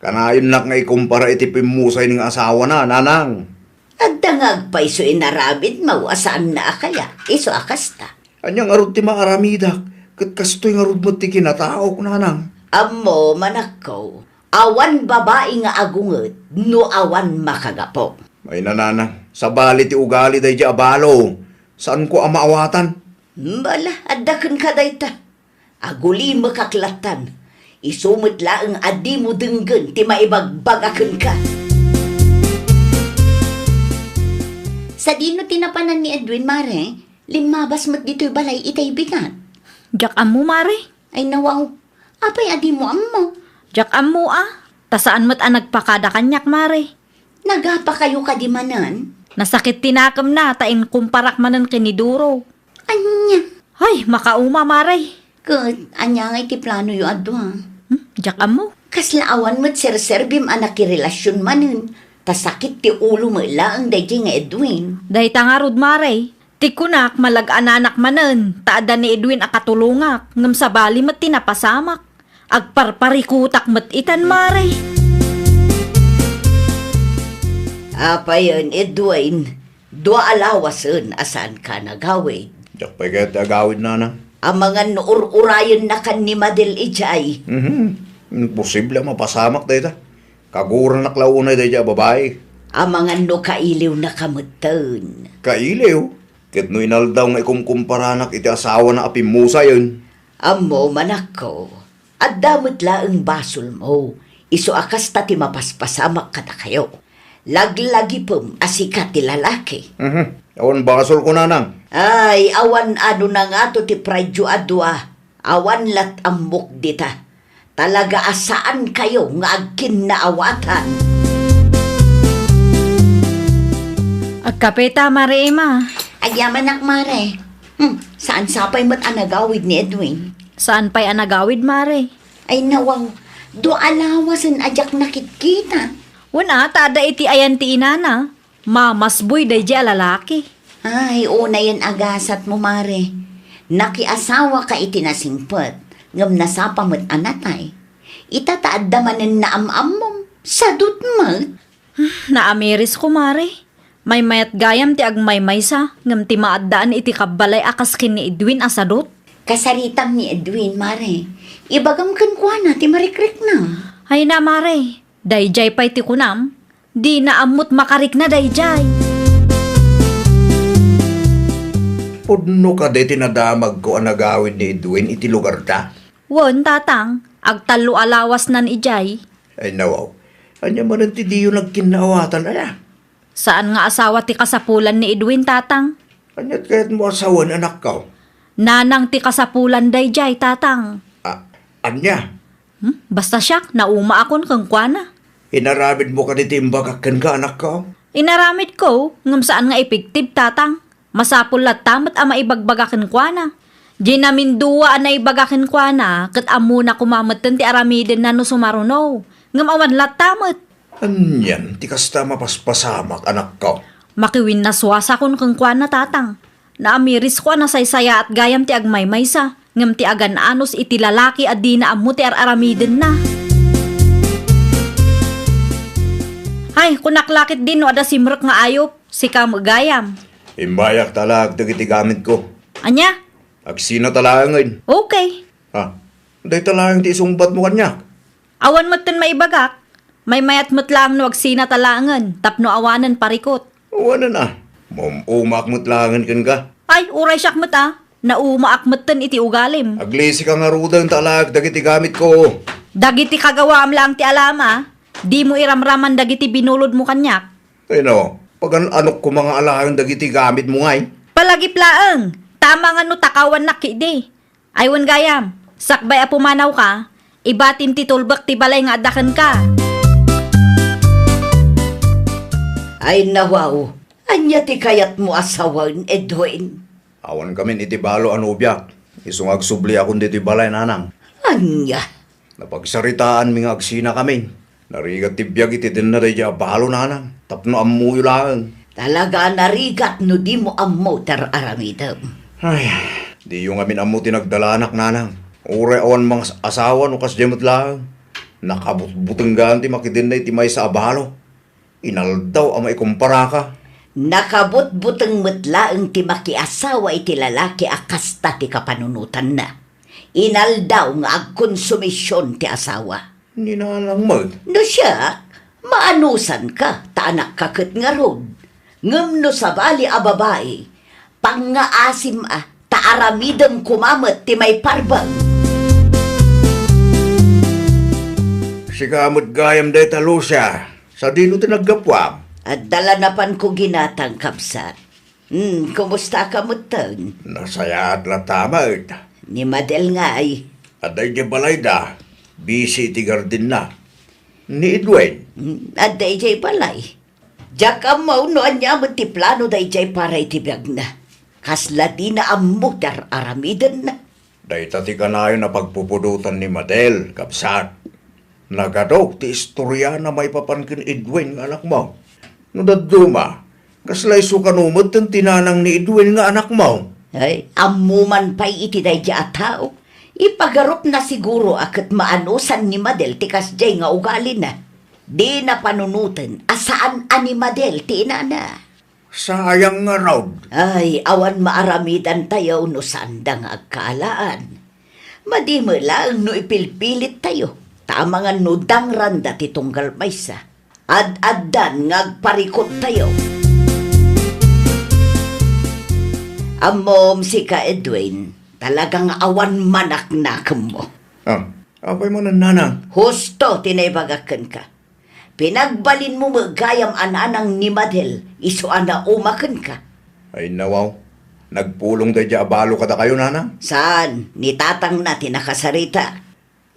Kanayonnak nga ikumpara iti pimmusayen nga asawana, nanang. Adda nga agpayso inaramidmo a saanna a kayat, isu a kasta. Ania ngarud ti maaramidak? Ket kastoy ngarud met ti kinataok, nanang. Ammo, manakko, awan babai nga agunget no awan makagapu. Ay, nanang, sabali ti ugali daydi a balo. Saanko a maawatan. Bala, adda kenka dayta. Agulimekak lattan. Isu met laeng a dimo denggen ti maibagbaga kenka. Sadino ti napanan ni Edwin, mare? Limmabas met ditoy balay itay bigat. Diak ammo, mare. Ay, nawaw. Apay a dimo ammo? Diak ammo a. Ta saan met a nagpakada kaniak, mare. Nagapakayo kadi manen? Nasakit ti nakemna ta inkumparak manen ken ni Duro. Ania? Ay, makauma, mare. Ket ania ngay ti planoyo a dua? Hmm? Diak ammo. Kasla awan met serserbim a nakirelasion manen, ta sakit ti ulo met laeng daydi nga Edwin. Dayta ngarud, mare. Ti kunak, malag-ananak manen, ta adda ni Edwin a katulongak, ngem sabali met ti napasamak. Agparparikutak met itan, mare. Apayen, Edwin, dua a lawasen a saanka nagawid. Diak pay kayat ti agawid, nanang. Amangan no ur-urayennakan ni Madel idiay. Mhm. Imposible a mapasamak dayta. Kaguranak la unay daydi a babai. Amangan no kailiwnaka metten. Kailiw? Ket no inaldaw nga ikumkumparanak iti asawana a pimmusayen? Ammo, manakko, adda met laeng basolmo, isu a kasta ti mapaspasamak kadakayo. Laglagipem a sika ti lalaki. Mhm. Awan basolko, nanang. Ay, awan ano na ngato ti prideyo a dua. Awan lat ammok dita. Talaga a saankayo nga agkinnaawatan. Agkape ta, Mare Emma. Agyamanak, Mare. Hmm, saan sa pay met a nagawid ni Edwin? Saan pay a nagawid, Mare? Ay, nawaw. Dua a lawasen a diak nakitkita. Wen a, ta adda iti ayan ti inana. Mamasboy daydi a lalaki. Ay, unayen a gasatmo, Mare. Nakiasawaka iti nasingpet, ngem nasapa met a natay. Ita ta adda manen naam-ammom, sadut met. Hmm, naamirisko, Mare. Maymayat gayam ti agmaymaysa, ngem ti maaddaan iti kabbalay a kas ken ni Edwin a sadut. Kasaritam ni Edwin, Mare. Ibagam kenkuana ti marikriknam. Ay na, Mare. Daydiay pay ti kunam. Dina ammot makarikna daydiay. Pudno kadi ti nadamagko a nagawid ni Edwin iti lugarta? Wen, tatang, agtallo a lawasnan idiay. Ay, nawaw. Ania manen ti diyo nagkinnaawatan, aya? Saan nga asawa ti kasapulan ni Edwin, tatang. Aniat kayatmo a sawen, anakko? Nanang ti kasapulan daydiay, tatang. A-, ania? Hmm? Basta siak, naumaakon kenkuana. Inaramidmo kadi ti imbagak kenka, anakko? Inaramidko, ngem saan nga epektibo, tatang. Masapul latta met a maibagbaga kenkuana. Diay namindua a naibaga kenkuana, ket ammona koma metten ti aramidenna no sumaruno. Ngem awan latta met. Anian ti kasta a mapaspasamak, anakko? Makiwinnaswasakon kenkuana, tatang. Naamirisko a nasaysayaat gayam ti agmaymaysa, ngem ti agan-anos iti lalaki a dina ammo ti ar-aramidenna. Hay, kunak la ketdi no adda simrek nga ayup, sika met gayam. Imbayak ta alaek dagiti gamitko. Ania? Agsinata laengen. Okay. Ha? Dayta laeng ti isungbatmo kaniak? Awan metten maibagak. Maymayat met laeng no agsinata laengen tapno awanen parikut. Awanen a. Maum-umaak met laengen kenka. Ay, uray siak met a. Naumaak metten iti ugalim. Aglisika ngaruden ta alaek dagiti gamitko. Dagiti kagawaam laeng ti alam a. Dimo iramraman dagiti binulodmo kaniak. Ay no, pagan-anok koma nga alaen dagiti gamitmo ngay? Palagip laeng, Amangan no takawannak ketdi. Ay wen gayam, sakbay a pumanawka, ibatim ti tulbek ti balay nga adda kenka. Ay, nawaw, ania ti kayatmo a sawen, Edwin? Awan kamin iti balo a nobiak, isu nga agsubliakon ditoy balay, nanang. Ania? Napagsaritaanmi nga agsinakamin. Narigat ti biag iti denna daydiay a balo, nanang, tapno ammoyo laeng. Talaga a narigat no dimo ammo ti ar-aramidem. Ay, diyo ngamin ammo ti nagdalanak, nanang. Uray awan mangas-asawa no kasdiay met laeng. Nakabutbutenggan ti makidenna iti maysa a balo. Inaldaw a maikumparaka. Nakabutbuteng met laeng ti makiasawa iti lalaki a kasta ti kapanunotanna. Inaldaw nga agkonsumision ti asawa. Ni nanang met? No siak, maanusanka, ta anakka ket ngarud. Ngem no sabali a babai, pangngaasim a, ta aramidem koma met ti maiparbeng. Sika met gayam dayta, Lucia. Sadino ti naggapuam? Adda la napanko ginatang, kabsat. Hmm, kumustaka metten? Nasayaat latta met. Ni Madel ngay? Adda idiay balayda. Busy iti gardenna. Ni Edwin? Hmm, adda idiay balay. Diak ammo no ania met ti plano daydiay para iti biagna. Kasla dina ammo ti ar-aramidenna. Dayta ti kanayon a pagpupudotan ni Madel, kabsat. Nagadu ti istoriana maipapan ken Edwin nga anakmo. No dadduma, kasla isu kano metten ti nanang ni Edwin nga anakmo? Ay, ammo man pay iti daydiay a tao. Ipagarupna siguro a ket maanusan ni Madel ti kasdiay nga ugalina. Dina panunoten a saan a ni Madel ti inana. Sayang ngarud. Ay, awan maaramidantayo no saanda nga agkaalaan. Madi met laeng no ipilpilittayo, ta amangan no dangranda ti tunggal maysa. Ad-addan nga agparikut tayo. Ammom, sika, Edwin, talaga nga awan manaknakemmo. Ah, apay manen, nanang? Husto ti naibagak kenka. Pinagbalinmo met gayam a nanang ni Madel, isu a nauma kenka. Ay, nawaw. Nagpulong daydiay a balo kadakayo, nanang? Saan, ni tatangna ti nakasarita.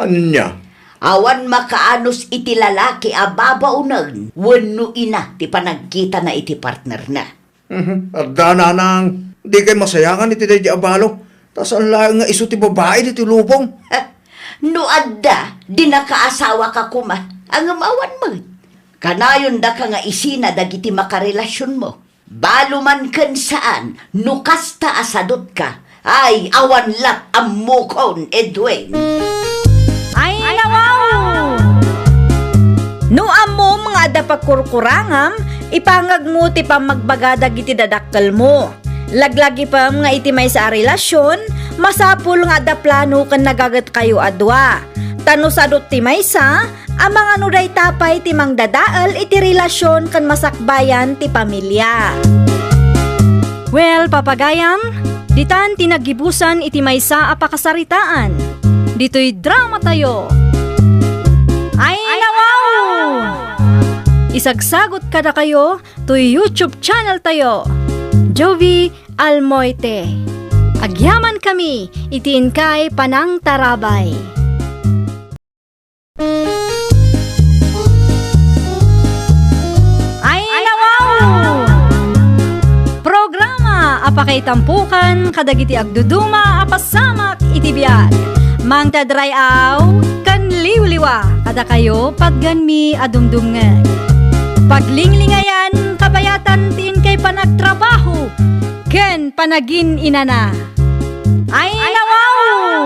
Ania? Awan makaanus iti lalaki a babaonen wenno ina ti panagkitana iti partnerna. Mhm. Adda, nanang, dikay masayangan iti daydiay a balo. Ta saan laeng nga isu ti babai ditoy lubong. No adda, di nakaasawaka koma. Ngem awan met. Kanayon daka nga isina dagiti makarelasionmo. Balo man ken saan, no kasta a sadutka, ay, awan lat ammokon, Edwin. Ay, nawaw! No ammom nga adda pagkurkurangam, ipangagmo ti pammagbaga dagiti dadakkelmo. Laglagipem nga iti maysa a relasion, masapul nga adda plano ken nagagetkayo a dua. Ta no sadut ti maysa, amangan no dayta pay ti mangdadael iti relasion ken masakbayan ti pamilya. Well, papagayam, ditan ti naggibusan iti maysa a pakasaritaan. Ditoy drama tayo. Ay, nawaw! Isagsagot kadakayo toy YouTube channel tayo, Jovi Almoite. Agyaman kami iti inkay panangtarabay. Ay, nawaw! Programa a pakaitampokan kadagiti agduduma a pasamak iti biag. Mangtadray-aw ken liwliwa kadakayo patgenmi a dumdumngeg. Paglinglingayan, kabayatan ti inkay panagtrabaho ken panagin-inana. Ay, nawaw!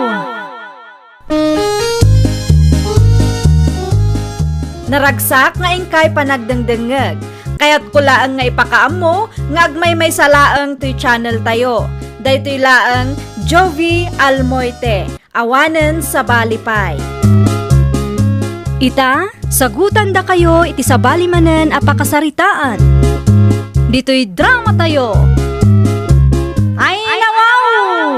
Naragsak nga inkay panagdengdengngeg. Kayatko laeng nga ipakaammo nga agmaymaysa laeng toy channel tayo. Daytoy laeng Jovi Almoite, awanen sabali pay. Ita, sagutandakayo iti sabali manen a pakasaritaan. Ditoy drama tayo. Ay, nawaw!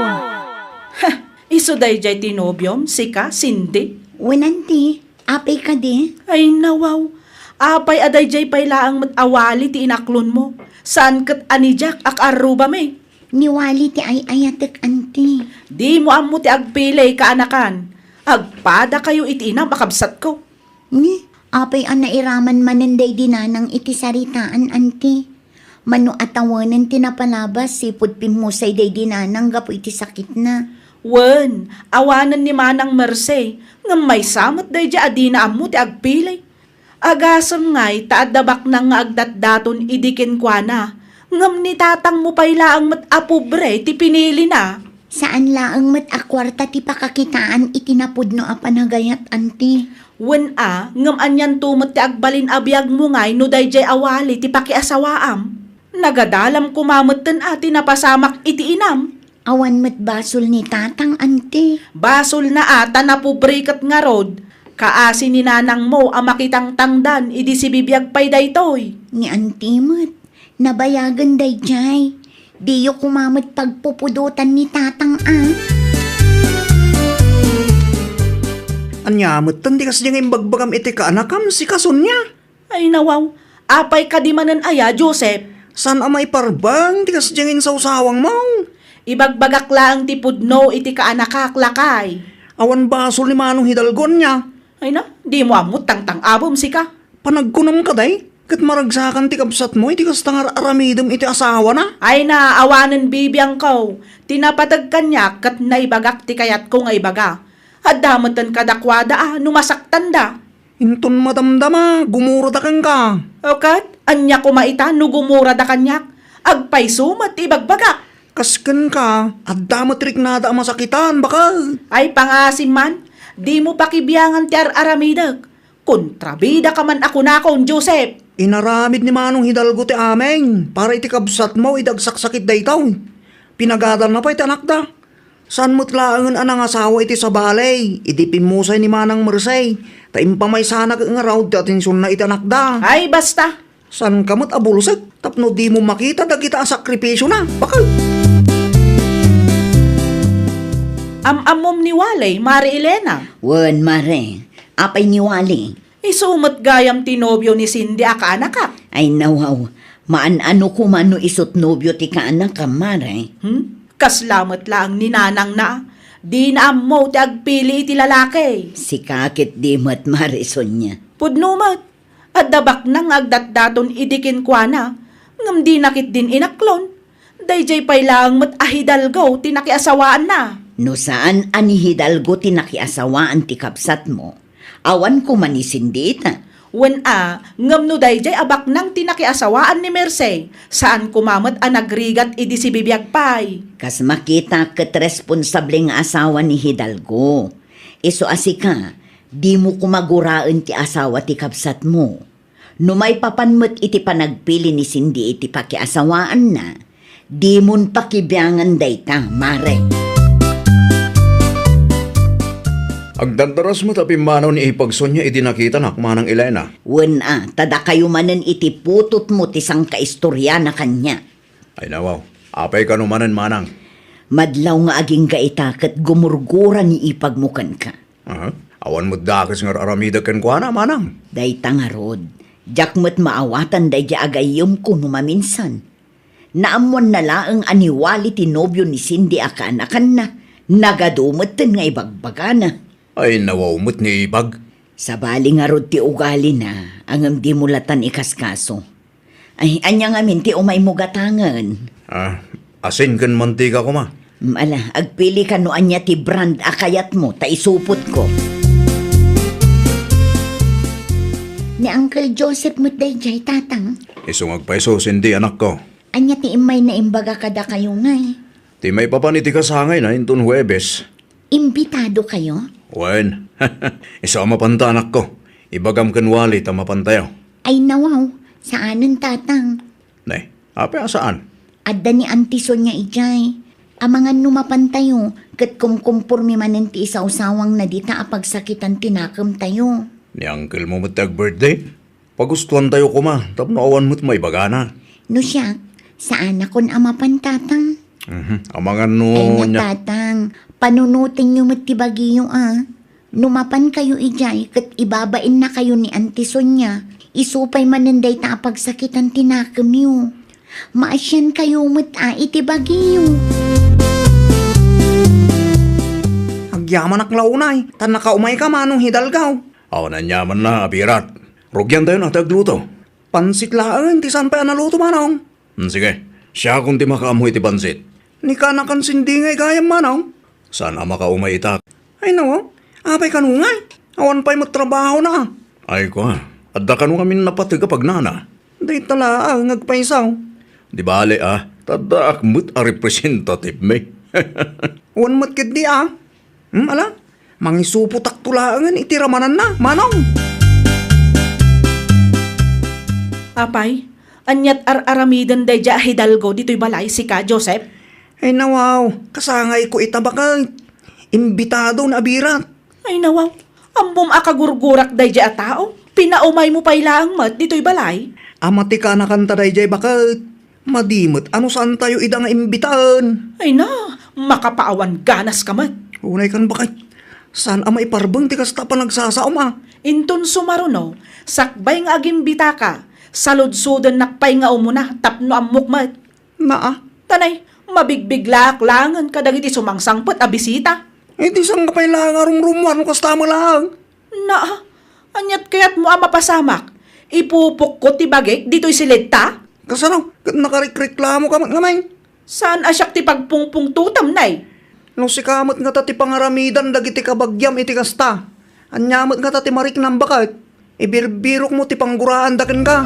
Isu daydiay ti nobiom, sika, Cindy? Wen, Auntie. Apay kadi? Ay, nawaw. Apay a daydiay pay laeng met a wali ti inaklonmo? Saan ket a ni Jack a kaarrubami? Ni Wally ti ay-ayatek, anti. Dimo ammo ti agpili, kaanakan. Agpadakayo iti inam a kabsatko. Ni, apay a nairaman manen daydi nanang iti saritaan, anti? Mano a tawanen ti napalabas, sipud pimmusay daydi nanang gapu iti sakitna. Wen, awanen ni Manang Mercy, ngem maysa met daydi a dina ammo ti agpili. Agasem ngay ta adda baknang nga agdatdaton idi kenkuana, ngem ni tatangmo pay laeng met a pobre ti pinilina. Saan laeng met a kuarta ti pakakitaan iti napudno a panagayat, anti. Wen a, ngem anianto met ti agbalin a biagmo ngay no daydiay a Wally ti pakiasawaam? Nagadalam koma metten a ti napasamak iti inam. Awan met basol ni tatang, anti. Basolna a ta napobre ket ngarud, kaasi ni nanangmo a makitangtangdan idi sibibiag pay daytoy. Ni anti met, nabayagen daydiay. Diyo koma met pagpupudotan ni tatang, a. Ania metten ti kasdiay nga imbagbagam iti kaanakam, sika, Sonia? Ay, nawaw. Apay kadi manen aya, Joseph? Saan a maiparbeng ti kasdiay nga insawsawangmo? Ibagbagak laeng ti pudno iti kaanakak, lakay. Awan basol ni Manong Hidalgo, ania? Ay na, dimo ammo tangtang-abem, sika. Panagkunam kadi, ket maragsakan ti kabsatmo iti kasta nga ar-aramidem iti asawana? Ay na, awanen bibiangko. Ti napateg kaniak ket naibagak ti kayatko nga ibaga. Adda metten kadakuada a no masaktanda. Inton madamdama, gumurada kenka. O ket, ania koma ita no gumurada kaniak? Agpayso met ti ibagbagak. Kas kenka, adda met riknada a masakitan, bakal. Ay, pangasim man, dimo pakibiangan ti ar-aramidek. Kontrabida ka man a kunakon, Joseph. Inaramid ni Manong Hidalgo ti amin para iti kabsatmo idi agsaksakit daytoy. Pinagadanna pay ti anakda. Saan met laengen a nangasawa iti sabali idi pimmusay ni Manang Mersey, ta impamaysanak ngarud ti atensionna iti anakda. Ay, basta! Saanka met a bulsek tapno dimo makita dagita a sakripisiona, bakal? Am-ammom ni Wally, Mare Elena? Wen, Mare. Apay ni Wally? Isu met gayam ti nobio ni Cindy a kaanakak. Ay, nawaw. Maan-ano koma no isut nobio ti kaanakam, Mare? Hmm? Kasla met laeng ni nanangna. Dina ammo ti agpili iti lalaki. Sika ket di met, Mare Sonia. Pudno met. Adda baknang nga agdatdaton idi kenkuana, ngem dina ketdin inaklon. Daydiay pay laeng met a Hidalgo ti nakiasawaanna. No saan a ni Hidalgo ti nakiasawaan ti kabsatmo, awan koma ni Cindy ita. Wen a, ngem no daydiay a baknang ti nakiasawaan ni Mercey, saan koma met a nagrigat idi sibibiag pay. Kas makita ket responsable nga asawa ni Hidalgo. Isu a sika, dimo koma guraen ti asawa ti kabsatmo. No maipapan met iti panagpili ni Cindy iti pakiasawaanna, dimon pakibiangan dayta, Mare. Agdardaras met a pimmanaw ni Ipag Sonia idi nakitanak, Manang Elena. Wen a, ta dakayo manen iti putotmo ti sangkaistoryana kaniak. Ay, nawaw. Apay kano manen, Manang? Madlaw nga agingga ita ket gumurgura ni Ipagmo kenka. Aha. Awan met dakes nga ar-aramidek kenkuana, Manang. Dayta ngarud, diak met maawatan daydiay a gayyemko no maminsan. Naammoanna laeng a ni Wally ti nobio ni Cindy a kaanakanna, nagadu metten nga ibagbagana. Ay, nawaw met ni Ipag. Sabali ngarud ti ugalina, ngem dimo latan ikaskaso. Ay, ania ngamin ti umaymo gatangen? Ah, asin ken mantika koma. Mm, ala, agpili ka no ania ti brand a kayatmo, ta isupotko. Ni Uncle Joseph met daydiay, Tatang. Isu nga agpayso, Cindy, anakko. Ania ti immay na imbaga kadakayo ngay? Ti maipapan iti kasangayna inton Huwebes. Imbitado kayo? Wen. Isu a mapanta, anakko. Ibagam ken Wally ta mapantayo. Ay, nawaw. Saanen, Tatang. Ne, apay a saan? Adda ni Auntie Sonia idiay. Amangan no mapantayo, ket kumkumpormi manen ti isawsawangna dita a pagsakitan ti nakemtayo. Ni uncle mo met ti ag-birthday? Pagustuantayo koma tapno awan met maibagana. No siak, saanakon a mapan, Tatang. Mhm. Amangan no Ay na, nya- Tatang, panunotenyo met ti bagiyo, a. No mapan kayo idiay ket ibabain na kayo ni Auntie Sonia, isu pay manen dayta a pagsakitan ti nakemyo. Maasiankayo met a iti bagiyo. Agyamanak la unay, ta nakaumayka, Manong Hidalgo. Awan aniamanna, Abirat. Rugiantayon a ti agluto. Pansit laeng ti saan pay a naluto, Manong. Hmm, sige, siakon ti makaammo iti pansit. Ni kanakan sindi ngay gayam, Manong. Saan a makaumay ita? Ay, nawaw. Apay kano ngay? Awan pay met trabahona. Ay, kua. Adda kano ngamin napateg a pagnana? Dayta laeng nga agpayso. Di bale, a. Ta addaak met a representative mi. Wen met ketdi, a. Hmm, ala? Mangisupotakto laengen iti ramananna, Manong. Apay, aniat ar-aramiden daydiay a Hidalgo ditoy balay, sika, Joseph? Ay, nawaw. Kasangayko ita, baket. Imbitado ni Abirat. Ay, nawaw. Ammom a kagurgurak daydiay a tao. Pinaumaymo pay laeng met ditoy balay. Ama ti kanakanta daydiay, baket. Madi met a no saantayo ida nga imbitaen. Ay na, makapaawan ganaska met. Unay kan, baket. Saan a maiparbeng ti kasta a panagsasaom, a? Inton sumaruno, sakbay nga agimbitaka, saludsodennak pay nga umuna tapno ammok met. Naa. Tanay, mabigbiglaak laengen kadagiti sumangsangpet a bisita. Iti sangkapay laeng a rumrumuar no kasta met laeng. Naa, aniat kayatmo a mapasamak? Ipupokko ti bagik ditoy silidta? Kasano? Ket nakarikreklamoka met ngamin? Saan a siak ti pagpungpungtotam, nay? No sika met ngata ti pangaramidan dagiti kabagiam iti kasta, ania met ngata ti mariknam, baket? Ibirbirokmo ti pangguranganna kenka.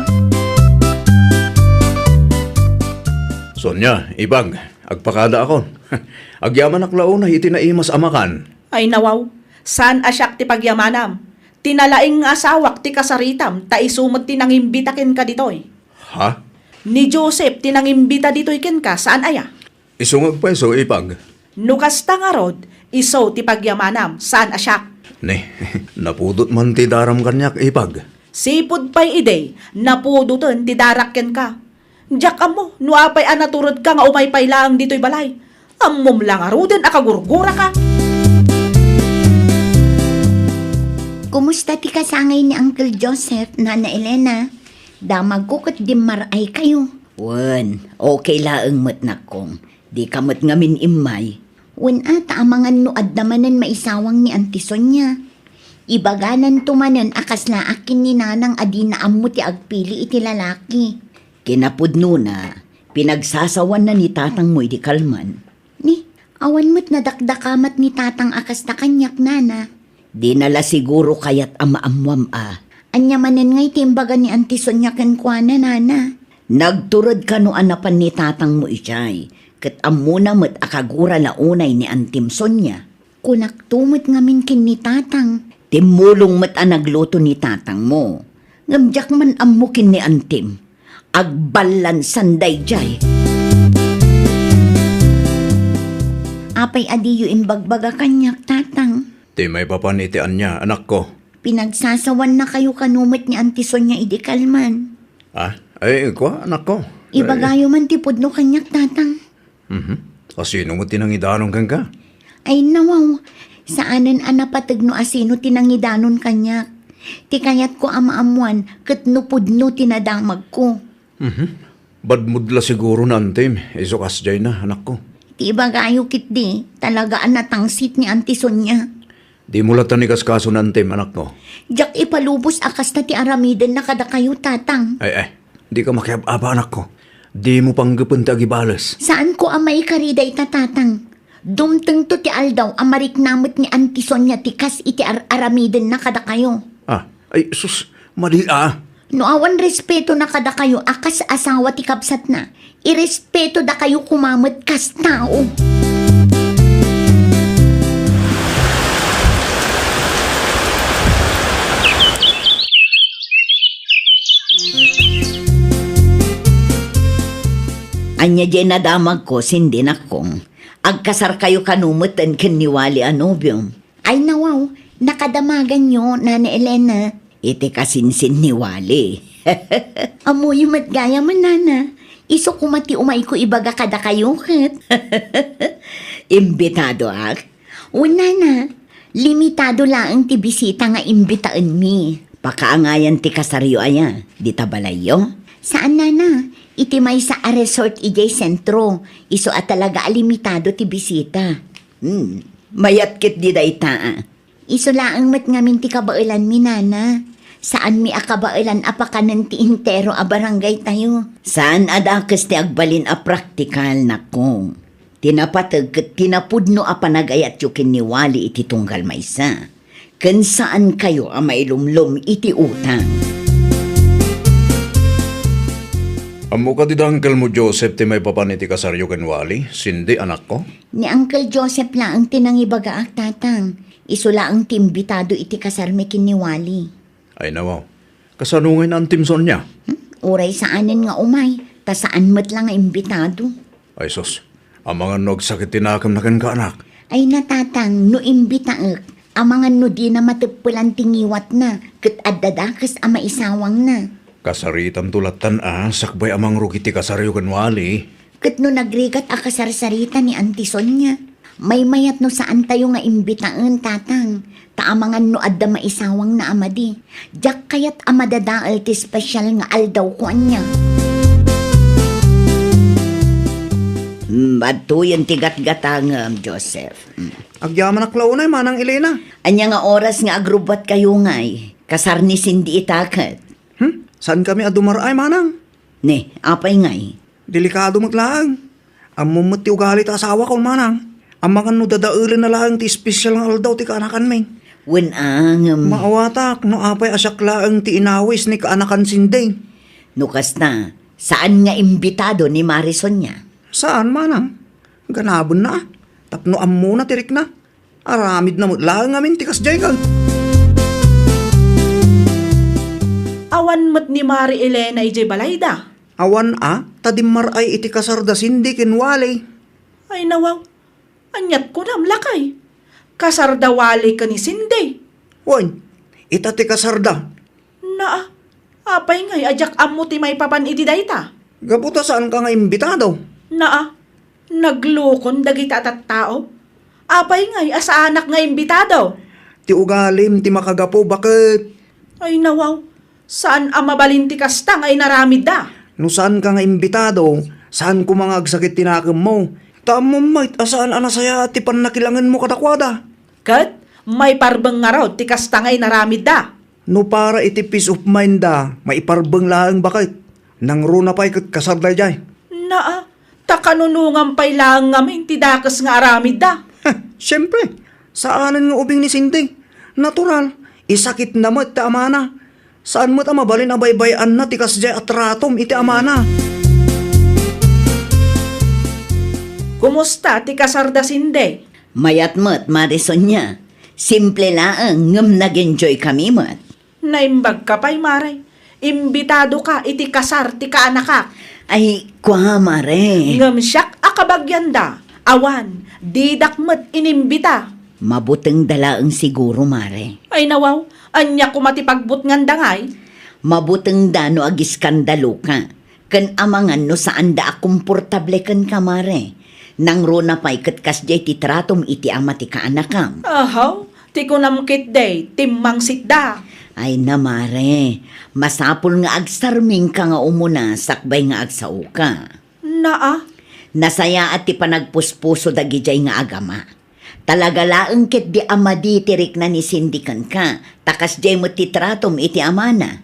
Sonia, Ipag, agpakadaakon. Agyamanak la unay iti naimas a makan. Ay, nawaw, saan a siak ti pagyamanam. Ti nalaing nga asawak ti kasaritam, ta isu met ti nangimbita kenka ditoy. Ha? Ni Joseph ti nangimbita ditoy kenka, saan aya? Isu nga agpayso, Ipag. No kasta ngarud, isu ti pagyamanam, saan a siak. Ne, napudot man ti daram kaniak, Ipag. Sipud pay idi, napudoten ti darak kenka. Diak ammo no apay a naturedka nga umay pay laeng ditoy balay. Ammom la ngaruden a kagurguraka. Kumusta ti kasangay ni Uncle Joseph, Nana Elena? Damagko ket dimmar-aykayo. Wen, okay laeng met, nakkong. Dika met ngamin immay. Wen, a, ta amangan no adda manen maisawang ni Auntie Sonia. Ibagananto manen a kaslaak ken ni Nanang a dina ammo ti agpili iti lalaki. Kinapudnona, pinagsasawanna ni tatangmo idi kalman. Ni, awan met nadakdakamat ni tatang a kasta kaniak, nana. Dina la siguro kayat a maammoam a. Ania manen ngay ti imbaga ni Auntie Sonia kenkuana, nana? Nagtured kano a napan ni tatangmo idiay, ket ammona met a kagura la unay ni Antim Sonia. Kunakto met ngamin ken ni tatang. Timmulong met a nagluto ni tatangmo. Ngem diak man ammo ken ni Antim. Agballansan daydiay. Apay a diyo imbagbaga kaniak, tatang? Ti maipapan iti ania, anakko? Pinagsasawannakayo kano met ni Auntie Sonia idi kalman. Ah, ay, kua, anakko. Ibagayo man ti pudno kaniak, tatang. Mhm. Asino met ti nangidanon kenka? Ay, nawaw. Saanen a napateg no asino ti nangidanon kaniak. Ti kayatko a maammoan ket no pudno ti nadamagko. Mhm. Badmod la siguro ni Antim, isu kasdiay na, anakko. Ti ibagayo ketdi, talaga a natangsit ni Auntie Sonia. Dimo latta ikaskaso ni Antim, anakko. Diak ipalubos a kasta ti aramidenna kadakayo, tatang. Ay, ay. Dika makiab-aba, anakko. Dimo panggepen ti agibales. Saanko a maikari dayta, tatang. Dumtengto ti aldaw a marikna met ni Auntie Sonia ti kas iti ar-aramidenna kadakayo. Ah, ay, sus, madi a. No awan respetona kadakayo a kas asawa ti kabsatna, irespeto dakayo koma met kas tao. Ania diay nadamagko, Cindy, nakkong? Agkasarkayo kano met ken ni Wally a nobiom? Ay, nawaw, nakadamaganyo, Nana Elena. Iti kasinsin ni Wally. Ammoyo met gayam, Nana. Isu koma ti umayko ibaga kadakayo ket. Imbitadoak? Wen, Nana, limitado laeng ti bisita nga imbitaenmi. Pakaangayan ti kasaryo aya, dita balayyo? Saan, Nana. iti maysa a resort idiay sentro, isu a talaga a limitado ti bisita. Hmm, mayat ketdi dayta, a. Isu laeng met ngamin ti kabaelanmi, nana. Saanmi a kabaelan a pakanen ti entero a barangay tayo. Saan a dakes ti agbalin a praktikal, nakong. Ti napateg ket ti napudno a panagayatyo ken ni Wally iti tunggal maysa. Ken saankayo a mailumlom iti utang. Ammo kadi da Uncle mo Joseph ti maipapan iti kasaryo ken Wally, Cindy, anakko? Ni Uncle Joseph laeng ti nangibagaak, Tatang. Isu laeng ti imbitado iti kasarmi ken ni Wally. Ay, nawaw. Kasano ngay naantim, Sonia? Hmm? Uray saanen nga umay, ta saan met la nga imbitado. Ay, sus. Amangan no agsakit ti nakemna kenka, anak. Ay, natatang, no imbitaek, amangan no dina mateppelan ti ngiwatna, ket adda dakes a maisawangna. Kasaritanto lattan a, sakbay a mangrugi ti kasaryo ken Wally. Ket no nagrigat a kasarsarita ni Auntie Sonia, maymayat no saantayo nga imbitaen, Tatang, ta amangan no adda maisawangna a madi. Diak kayat a madadael ti special nga aldawko, ania. Hmm, adtoyen ti gatgatangem, Joseph. Hmm. Agyamanak la unay, Manang Elena. Ania nga oras nga agrubbuatkayo ngay? Kasar ni Cindy ita ket. Hmm? Saankami a dumar-ay, Manang? Ne, apay ngay? Delikado met laeng. Ammom met ti ugali ta asawakon, Manang. Amangan no dadaelenna laeng ti espesyal nga aldaw ti kaanakanmi. Wen a, ngem. Maawatak no apay a siak laeng ti inawis ni kaanakan Cindy. No kasta, saan nga imbitado ni Mare Sonia? Saan, Manang. Ganabenna, tapno ammona ti rikna. Aramidna met laeng ngamin ti kasdiay ket. Awan met ni Mare Elena idiay balayda? Awan a, ta dimmar-ay iti kasarda Cindy ken Wally. Ay, nawaw. Aniat kunam, lakay? Kasarda Wally ken ni Cindy? Wen, ita ti kasarda. Naa, apay ngay a diak ammo ti maipapan iti dayta? Gapu ta saanka nga imbitado. Naa, naglukon dagiti a tattao. Apay ngay a saanak nga imbitado? Ti ugalim ti makagapu, baket. Ay, nawaw, saan a mabalin ti kasta nga inaramidda. No saanka nga imbitado, saan koma nga agsakit ti nakemmo. Ta ammom met a saan a nasayaat ti pannakilangenmo kadakuada. Ket maiparbeng ngarud ti kasta nga inaramidda. No para iti peace of mind da, maiparbeng laeng, baket. Nangruna pay ket kasar daydiay. Naa, ta kanunongan pay laeng ngamin ti dakes nga aramidda. Heh, siempre, saanen nga ubing ni Cindy. Natural, isakitna met ti amana. Saan met a mabalin a baybay-anna ti kasdiay a tratom iti amana. Kumusta ti kasarda, Cindy? Mayat met, Mare Sonia. Simple laeng, ngem nag-enjoykami met. Naimbagka pay, Mare. Imbitadoka iti kasar ti kaanakak. Ay, kua, Mare. Ngem siak a kabagianda. Awan, didak met inimbita. Mabutengda laeng siguro, Mare. Ay, nawaw, ania koma ti pagbutnganda ngay? Mabutengda no agiskandaloka. Ken amangan no saanda a komportable kenka, Mare. Nangruna pay ket kasdiay ti tratom iti ama ti kaanakam. Ahaw, ti kunam ketdi, timmangsitda. Ay na, Mare, masapul nga agsarmingka nga umuna sakbay nga agsaoka. Naa. Nasayaat ti panagpuspuso dagidiay nga agama. Talaga laeng ketdi a madi ti rikna ni Cindy kenka, ta kasdiay met ti tratom iti amana.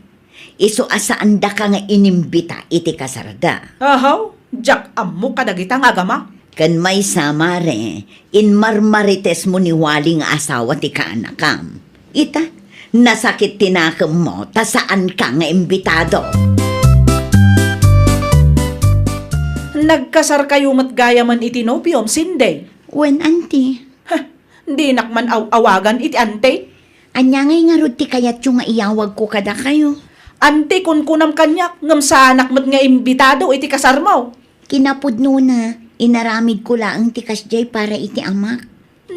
Isu a saandaka nga inimbita iti kasarda. Ahaw, diak ammo kadagita nga agama. Ken maysa, Mare, inmarmaritesmo ni Wally nga asawa ti kaanakam. Ita, nasakit ti nakemmo ta saanka nga imbitado. Nagkasarkayo met gayamen iti nobiom, Cindy? Wen, Auntie. Heh, dinak man aw-awagan iti Auntie. Ania ngay ngarud ti kayatyo nga iyawagko kadakayo? Auntie, kunkunam kaniak, ngem saanak met nga imbitado iti kasarmo. Kinapudnona, inaramidko laeng ti kasdiay para iti amak.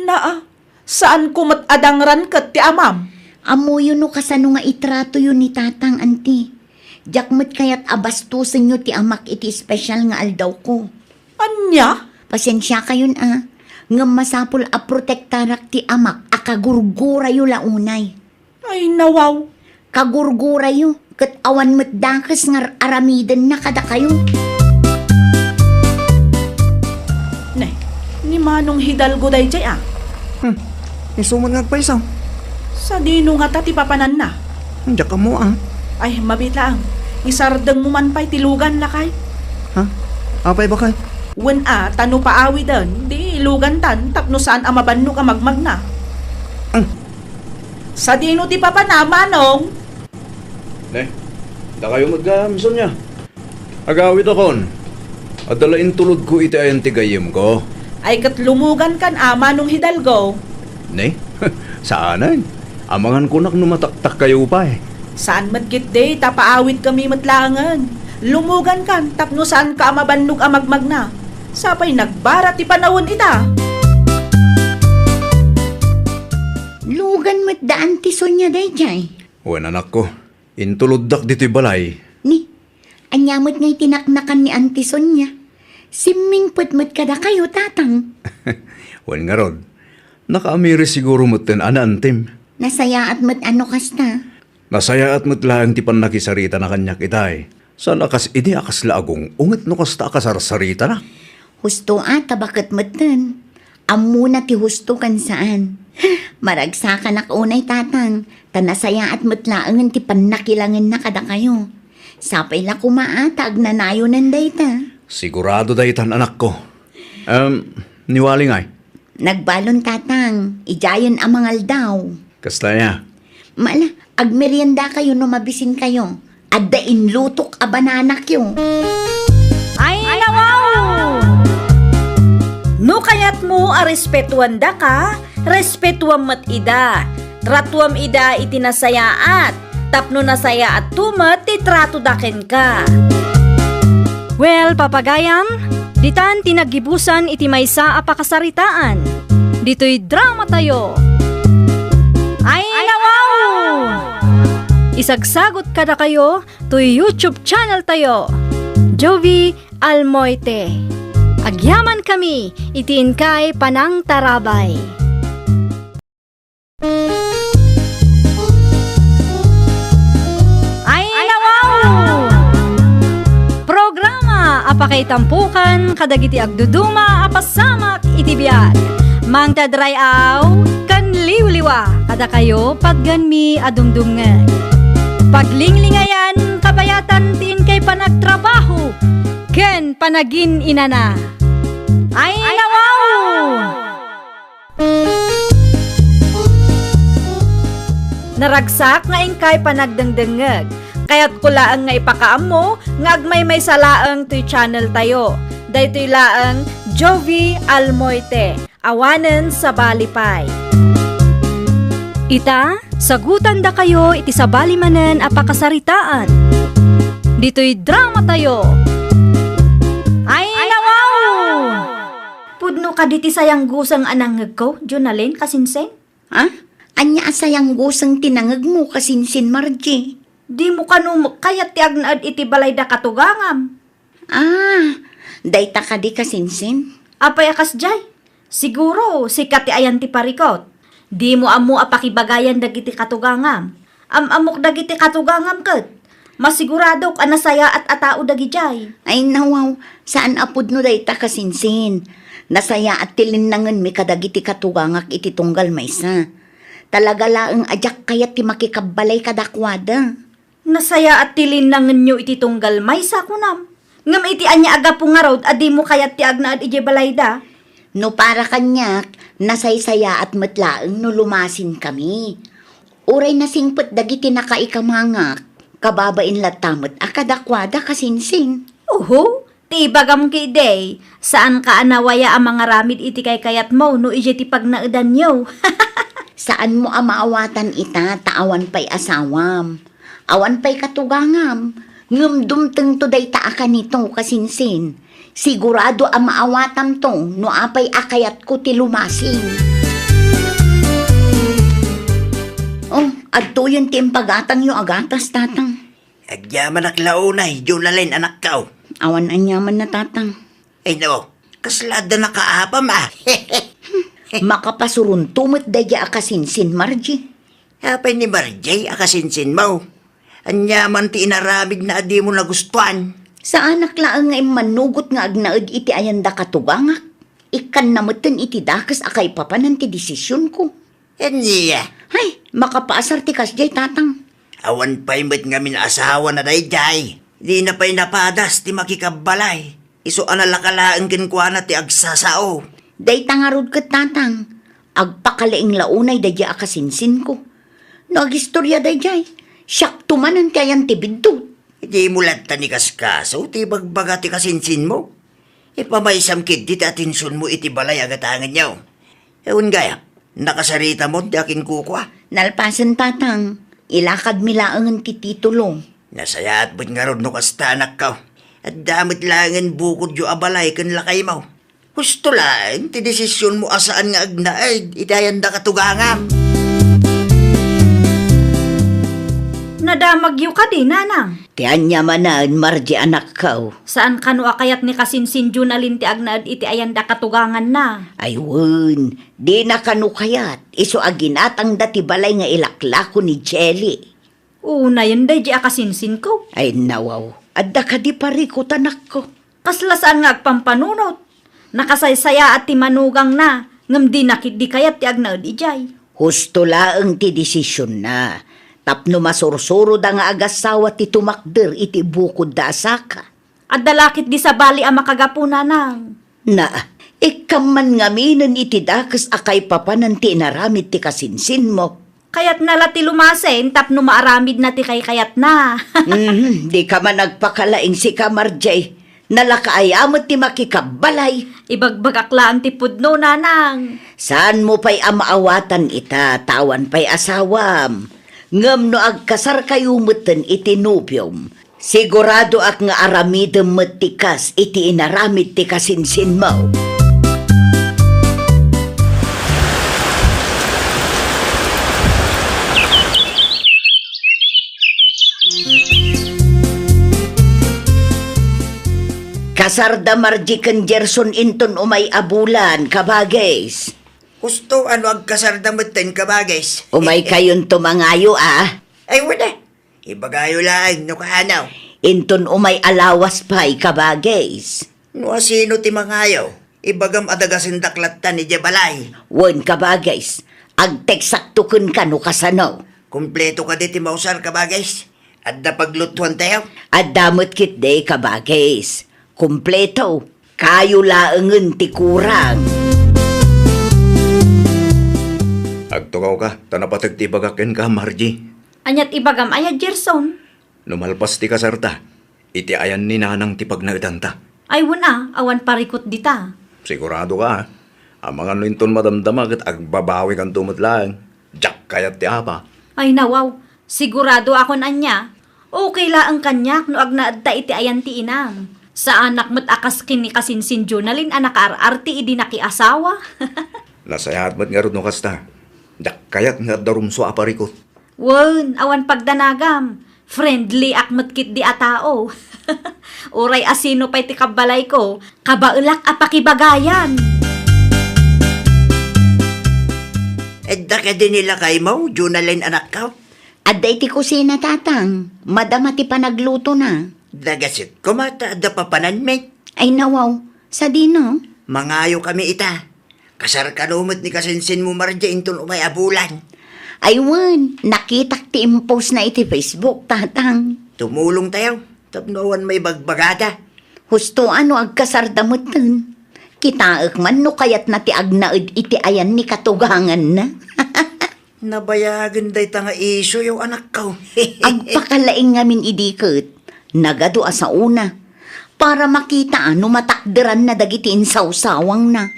Naa, saanko met a dangran ket ti amam. Ammoyo no kasano nga itratoyo ni Tatang, Auntie. Diak met kayat a bastosenyo ti amak iti espesyal nga aldawko. Ania? Pasensiakayon a, ngem masapul a protektarak ti amak a kagurgurayo la unay. Ay, nawaw. pagurgurayo, ket awan met dakes nga ar-aramidenna kadakayo. Ne, ni Manong Hidalgo daydiay, a? Hmm, isu met nga agpayso. Sadino ngata ti papananna? Diak ammo, a. Ay, mabiit laeng. Isardengmo man pay ti lugan, lakay. Ha? Apay, bakay? Wen a, ta no paawiden, di lugantan tapno saan a mabannog a magmagna. Hmm. Sadino ti papanna, Manong? Ne, dakayo met gayam, Sonia. Agawidakon. Adda la intulodko iti ayan ti gayyemko. Ay, ket lumugankan a, Manong Hidalgo. Ne? Saanen. Amangan kunak no mataktakkayo pay. Saan met ketdi ta paawidkami met laengen. Lumugankan tapno saanka a mabannog a magmagna. Sapay nagbara ti panawen ita. Lugan met da Auntie Sonia daydiay. Wen, anakko, intuloddak ditoy balay. Ni, ania met ngay ti naknakan ni Auntie Sonia? Simmingpet met kadakayo, Tatang. Wen ngarud, nakaamiri siguro metten a naantim. Nasayaat met a no kasta. Nasayaat met laeng ti pannakisaritana kaniak itay. Saan a kas idi a kasla agung-unget no kasta a kasarsaritana. Husto a, ta baket metten. Ammona ti husto ken saan. Maragsakanak unay, Tatang, ta nasayaat met laengen ti pannakilangenna kadakayo. Sapay la koma a ta agnanayonen dayta. Sigurado daytan, anakko. Em, ni Wali ngay? Nagbalon, Tatang. Idiayen a mangaldaw. Kasta aya? Mala, agmeriendakayo no mabisinkayo. Adda inlutok a bananakyo. Ay, nawaw! No kayatmo a respetuandaka, respetuam met ida. Tratuam ida iti nasayaat, tapno nasayaatto met ti tratoda kenka. Well, papagayam, ditan ti naggibusan iti maysa a pakasaritaan. Ditoy dramatayo. Ay, nawaw! Isagsagot kadakayo toy YouTube channel tayo, Jovie Almoite. Agyaman kami iti inkay panangtarabay. Ay, nawaw! Programa a pakaitampokan kadagiti agduduma a pasamak iti biag. Mangted ray-aw ken liwliwa kadakayo patgenmi a dumdumngeg. Paglinglingayan kabayatan ti inkay panagtrabaho ken panagin-inana. Ay, nawaw! Naragsak nga inkay panagdengdengngeg. Kayatko laeng nga ipakaammo nga agmaymaysa laeng toy channel tayo. Daytoy laeng Jovie Almoite, awanen sabali pay. Ita, sagutandakayo iti sabali manen a pakasaritaan. Ditoy dramatayo. Ay, nawaw! Pudno kadi ti sayangguseng a nangngegko, Jonalyn, kasinsin? Ha? Ania a sayangguseng ti nangngegmo, kasinsin, Margie? Dimo kano kayat ti agnaed iti balay da katugangam? Ah, dayta kadi, kasinsin? Apay a kasdiay? Siguro, sika ti ayan ti parikut. Dimo ammo a pakibagayan dagiti katugangam. Am-ammok dagiti katugangam ket. Masiguradok a nasayaat a tao dagidiay. Ay, nawaw, saan a pudno dayta, kasinsin. Nasayaat ti linnangenmi kadagiti katugangak iti tunggal maysa. Talaga laeng a diak kayat ti makikabbalay kadakuada. Nasayaat ti linnangenyo iti tunggal maysa, kunam. Ngem iti ania a gapu ngarud a dimo kayat ti agnaed idiay balayda? No para kaniak, nasaysayaat met laeng no lumasinkami. Uray nasingpet dagiti nakaikamangak, kababain latta met a kadakuada, kasinsin. Oho, ti ibagam ketdi, saanka a nawaya a mangaramid iti kaykayatmo no idiay ti pagnaedanyo. Saanmo a maawatan ita ta awan pay asawam. Awan pay katugangam, ngem dumtengto dayta a kanito, kasinsin. Sigurado a maawatamto no apay a kayatko ti lumasing. Oh, adtoyen ti impagatangyo a gatas, Tatang. Agyamanak la unay, Jonalyn, anakko. Awan aniamanna, Tatang. Ay, no, kasla adda nakaapam, a. Makapasuronto met daydiay a kasinsin, Margie. Apay ni Marjay a kasinsinmo? Ania man ti inaramidna a dimo nagustuan? Saanak laeng nga immanugot nga agnaed iti ayanda katugangak. Ikkanna metten iti dakes a kaipapanan ti desisionko. Ania? Hay, makapaasar ti kasdiay, Tatang. Awan pay met ngamin asawana daydiay. Dina pay napadas ti makikabbalay. Isu a nalaka laeng kenkuana ti agsasao. Dayta ngarud ket, Tatang, agpakalaing la unay daydiay a kasinsinko. No agistoria daydiay, siakto manen ti ayan ti biddut. Dimo latta ni kaskaso ti ibagbaga ti kasinsinmo? Ipamaysam ketdi ti atensionmo iti balay a gatangenyo. Wen gayam, nakasaritamon ti akinkukua? Nalpasen, Tatang. Ilakadmi laengen ti titulo. Nasayaat met ngarud no kasta, anakko. Adda met laengen bukodyo a balay ken lakaymo. Husto laeng ti desisionmo a saan nga agnaed iti ayanda katugangam. Nadamagyo kadi, Nanang? Ti ania manen, Marjay, anakko? Saan kano a kayat ni kasinsin Jonalyn ti agnaed iti ayanda katuganganna? Ay wen, dina kano kayat, isu a ginatangda ti balay nga ilaklako ni Jelly. Unayen daydiay a kasinsinko. Ay, nawaw. Adda kadi parikut, anakko? Kasla saan nga agpampanunot. Nakasaysayaat ti manugangna, ngem dina ketdi kayat ti agnaed idiay. Husto laeng ti desisionna. Tapno masursuroda nga agassawa ti tumakder iti bukodda a saka. Adda la ketdi sabali a makagapu, Nanang. Na, ikkam man ngaminen iti dakes a kaipapanan ti inaramid ti kasinsinmo. Kayatna la ti lumasen tapno maaramidna ti kaykayatna. Mhm, dika man agpakalaing sika, Marjay. Nalaka aya met ti makikabbalay. Ibagbagak laeng ti pudno, Nanang. Saanmo pay a maawatan ita, ta awan pay asawam. Ngem no agkasarkayo metten iti nobiom, siguradoak nga aramidem met ti kas iti inaramid ti kasinsinmo. Kasarda Marjay ken Gerson inton umay a bulan, kabagis. Husto a no agkasarda metten, kabagis. Umaykayonto mangayo, a? Ay, wen a. Ibagayo laeng no kaano. Inton umay a lawas pay, kabagis. No asino ti mangayo, ibagam a dagasendak latta idiay balay. Wen, kabagis. Agteksakto kenka no kasano. Kompleto kadi ti mausar, kabagis? Adda paglutuantayo? Adda met ketdi, kabagis. Kompleto. Kayo laengen ti kurang. Agtugawka, ta napateg ti ibagak kenka, Marjay. Aniat ibagam aya, Gerson? No malpas ti kasarta, iti ayan ni Nanang ti pagnaedanta. Ay, wen a, awan parikut dita. Siguradoka, a? Amangan no inton madamdama ket agbabawikanto met laeng. Diak kayat ti apa. Ay, nawaw. Siguradoakon ania. Okay laeng kaniak no agnaedta iti ayan ti inam. Saanak met a kas ken ni kasinsin Jonalyn a nakaar-arti idi nakiasawa. Nasayaat met ngarud no kasta. Diak kayat nga adda rumsua a parikut. Wen, awan pagdanagam. Friendlyak met ketdi a tao. Uray asino pay ti kabbalayko, kabaelak a pakibagayan. Adda kadi ni lakaymo, Jonalyn, anakko? Adda iti kusina, Tatang. Madama ti panaglutona. Dagaset koma ta adda papananmi. Ay, nawaw. Sadino? Mangayokami ita. Kasar kano met ni kasinsinmo, Marjay, inton umay a bulan. Ay wen, nakitak ti impostna iti Facebook, Tatang. Tumulongtayo, tapno awan maibagbagada. Husto a no agkasarda metten. Kitaek man no kayatna ti agnaed iti ayan ni katuganganna. Nabayagen dayta nga isioyo, anakko. Agpakalaing ngamin idi ket. Nagadu a saona. Para makita no matakderanna dagiti insawsawangna.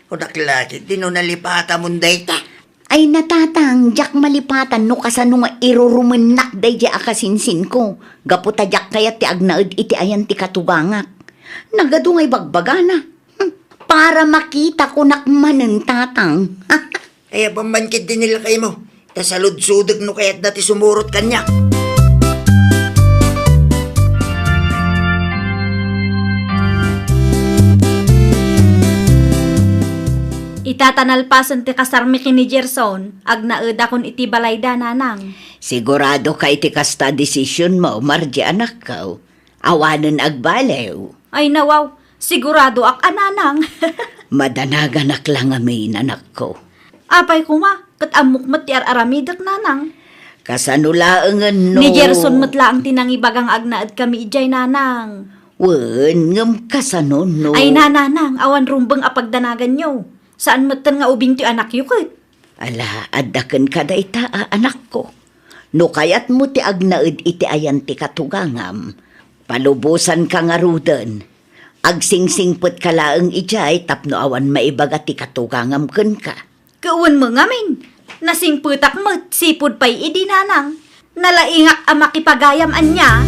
Kunak la ketdi no nalipatamon dayta. Ay, na, Tatang, diak malipatan no kasano nga irurumennak daydiay a kasinsinko, gapu ta diak kayat ti agnaed iti ayan ti katugangak. Nagadu nga ibagbagana. Hmm, para makita kunak manen, Tatang. Ay, apan man ketdi ni lakaymo, ta saludsodek no kayatna ti sumurot kaniak. Ita ta nalpasen ti kasarmi ken ni Gerson, agnaedakon iti balayda, nanang. Sigurado ka iti kasta a desisionmo, Margie, anakko? Awanen agbaliw. Ay, nawaw, siguradoak a, nanang. Madanaganak la ngamin, anakko. Apay koma, ket ammok met ti ar-aramidek, nanang. Kasano laengen no? Ni Gerson met laeng ti nangibaga nga agnaedkami idiay, nanang. Wen, ngem kasano no? Ay, nanang, awan rumbeng a pagdanaganyo. Saan metten nga ubing ti anakyo ket? Ala, adda kenka dayta a anakko. No kayatmo ti agnaed iti ayan ti katugangam, palubosanka ngaruden. Agsingsingpetka laeng idiay tapno awan maibaga ti katugangam kenka. Ket wen met ngamin, nasingpetak met, sipud pay idi, nanang. Nalaingak a makipagayam ania.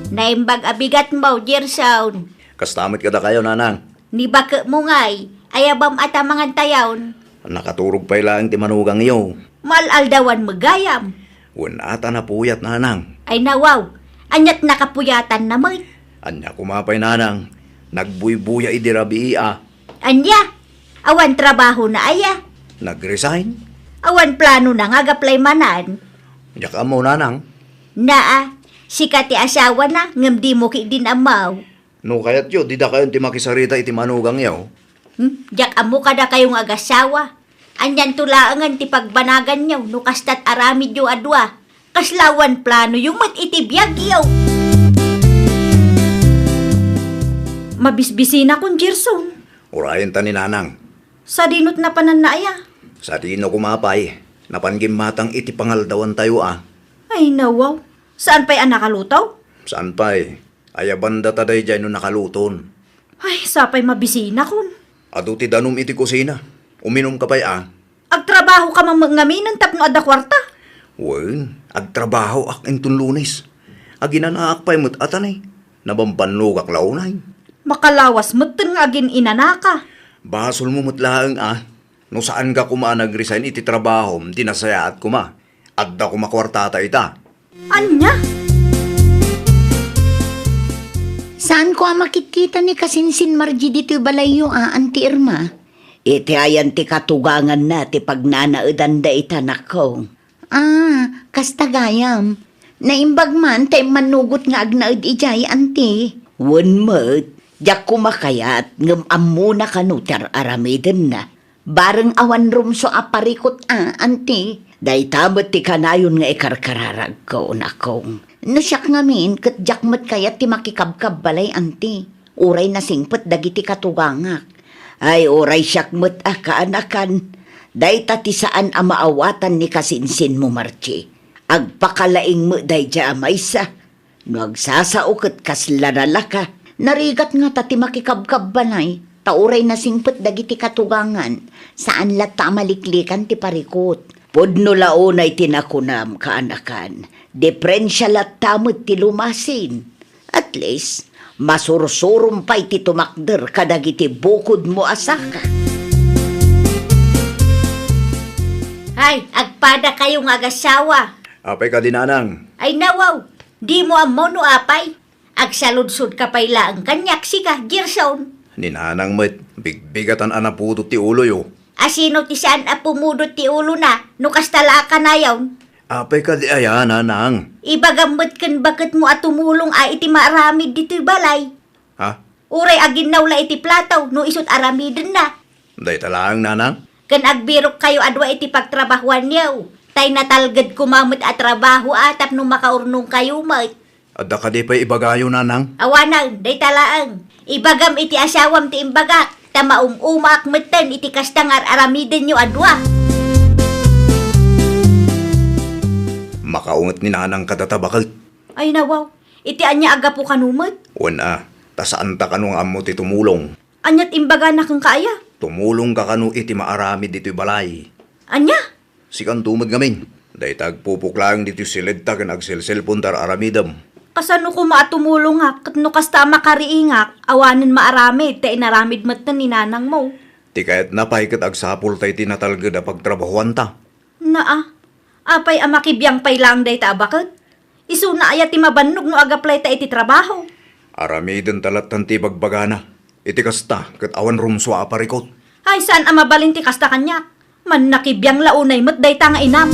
Naimbag a bigatmo, Gerson. Kasta met kadakayo, nanang. Ni baketmo ngay, ayabam a ta mangantayon? Nakaturog pay laeng ti manugangyo. Maal-aldawan met gayam. Wen a ta napuyat, nanang. Ay, nawaw, aniat nakapuyatanna met? Ania koma pay, nanang, nagbuybuya idi rabii a. Ania? Awan trabahona aya? Nag-resign. Awan planona nga ag-apply manen? Diak ammo, nanang. Naa, sika ti asawana, ngem dimo ketdin ammo. No kayatyo, didakayon ti makisarita iti manugangyo. Hmm? Diak ammo kadakayo nga agasawa. Anianto laengen ti pagbanaganyo no kastat aramidyo a dua? Kasla awan planoyo met iti biagyo? Mabisbisinakon, Gerson. Urayenta ni nanang. Sadinot napananna aya? Sadino koma pay? Napan gimmatang iti pangaldawantayo a. Ay, nawaw. Saan pay a nakaluto? Saan pay? Ayabanda ta daydiay no nakaluton. Ay, sapay mabisinakon. Adu ti danum iti kusina. Uminumka pay a. Agtrabahoka man met ngaminen tapno adda kuarta? Wen, agtrabahoak inton Lunes. Aginanaak pay met a ta ni, nabambannogak la unay. Makalawas metten nga agin-inanaka. Basolmo met laeng a. No saanka koma a nag-resign iti trabahom, di nasayaat koma. Adda koma kuartata ita. Ania? Saanko a makitkita ni kasinsin Margie ditoy balayyo a, Auntie Irma? Iti ayan ti katuganganna ti pagnanaedanda ita, anakko. Ah, kasta gayam. Naimbag man ta immanugot nga agnaed idiay, Auntie. Wen met, diak koma kayat ngem ammona kano ti ar-aramidenna. Bareng awan rumsua a parikut a, Auntie. Dayta met ti kanayon nga ikarkararagko, nakong. No siak ngamin, ket diak met kayat ti makikabkabbalay, Auntie. Uray nasingpet dagiti katugangak. Ay, uray siak met a kaanakan. Dayta ti saan a maawatan ni kasinsinmo, Marchi. Agpakalaing met daydiay a maysa. No agsasao ket kasla nalaka, narigat ngata ti makikabkabbalay, ta uray nasingpet dagiti katugangan, saan latta a maliklikan ti parikut. Pudno la unay ti nakunam, kaanakan, diprensia latta met ti lumasin. At least, masursurom pay ti tumakder kadagiti bukodmo a saka. Ay, agpadakayo nga agasawa. Apay kadi, nanang? Ay, nawaw, dimo ammo no apay. Agsaludsodka pay laeng kaniak, sika, Gerson. Ni nanang met, bigbigatan a napudot ti uloyo. Asino ti saan a pumudot ti ulona, no kasta la a kanayon? Apay kadi aya, nanang? Ibagam met ken baketmo a tumulong a iti maaramid ditoy balay. Ha? Uray aginnaw la iti plato no isut aramidenna. Dayta laeng, nanang? Ken agbirokkayo a dua iti pagtrabahoanyo, tay natalged koma met a trabaho a tapno makaurnongkayo met. Adda kadi pay ibagayo, nanang? Awanen, dayta laeng. Ibagam iti asawam ti imbagak, ta maum-umaak metten iti kasta nga ar-aramidenyo a dua. Makaunget ni nanang kadata baket. Ay, nawaw, iti ania a gapu kano met? Wen a, ta saanta kano nga ammo ti tumulong. Aniat imbagana kenka aya? Tumulongka kano iti maaramid ditoy balay. Ania? Sikanto met ngamin. Dayta agpupok laeng ditoy siledta ken agselselpon ta ar-aramidem. Kasano koma a tumulongak ket no kasta a makariingak, awanen maaramid ta inaramid metten ni nanangmo? Ti kayatna pay ket agsapulta iti natalged a pagtrabahoanta. Naa, apay a makibiang pay laeng dayta a baket? Isuna aya ti mabannog no agaplayta iti trabaho? Aramidenta lattan ti ibagbagana. Iti kasta, ket awan rumsua a parikut. Ay, saan a mabalin ti kasta kaniak? Mannakibiang la unay met dayta nga inam.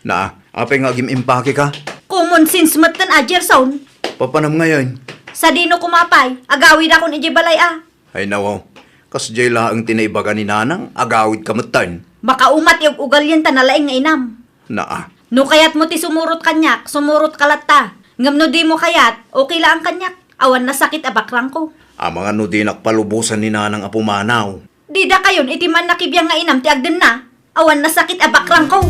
Naa, apay nga agim-impake ka? Common sense metten a, Gerson. Papanam ngayon? Sadino koma pay, agawidakon idiay balay a. Ay, nawaw. Kasdiay laeng ti naibaga ni Nanang, agawid ka metten. Makaumat ti ug-ugalien ta nalaing nga inam. Naa. No kayatmo ti sumurot kaniak, sumurot ka latta. Ngem no dimo kayat, okay laeng kaniak. Awan nasakit a bakrangko. Amangan no dinak palubosan ni Nanang a pumanaw. Dida kayon iti mannakibiang nga inam ti agdenna. Awan nasakit a bakrangko.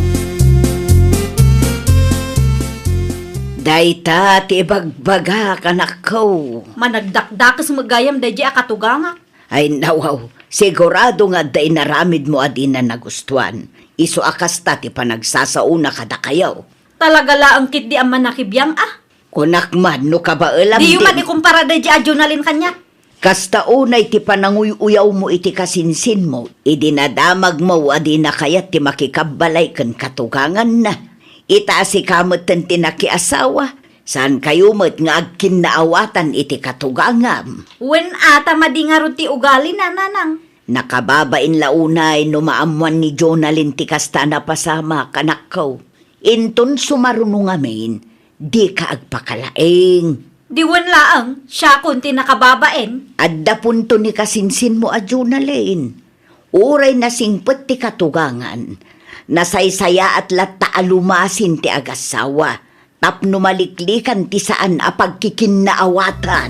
Dayta ti ibagbagak, anakko. Managdakdakes met gayam daydi a katugangak. Ay, nawaw, sigurado nga adda inaramidmo a dina nagustuan. Isu a kasta ti panagsasaona kadakayo. Talaga laeng ketdi a mannakibiang a. Kunak man no kabaelam. Diyo man ikumpara daydi a Jonalyn kaniak. Kasta unay ti pananguy-uyawmo iti kasinsinmo, idi nadamagmo a dina kayat ti makikabbalay ken katuganganna. Ita a sika metten ti nakiasawa, saankayo met nga agkinnaawatan iti katugangam. Wen a, ta madi ngarud ti ugalina, Nanang. Nakababain la unay no maammoan ni Jonalyn ti kasta a napasamak, anakko. Inton sumaruno ngamin, dika agpakalaing. Di wen laeng, siakon ti nakababain. Adda punto ni kasinsinmo a Jonalyn. Uray nasingpet ti katugangan, nasaysayaat latta a lumasin ti agassawa tapno maliklikan ti saan a pagkikinnaawatan.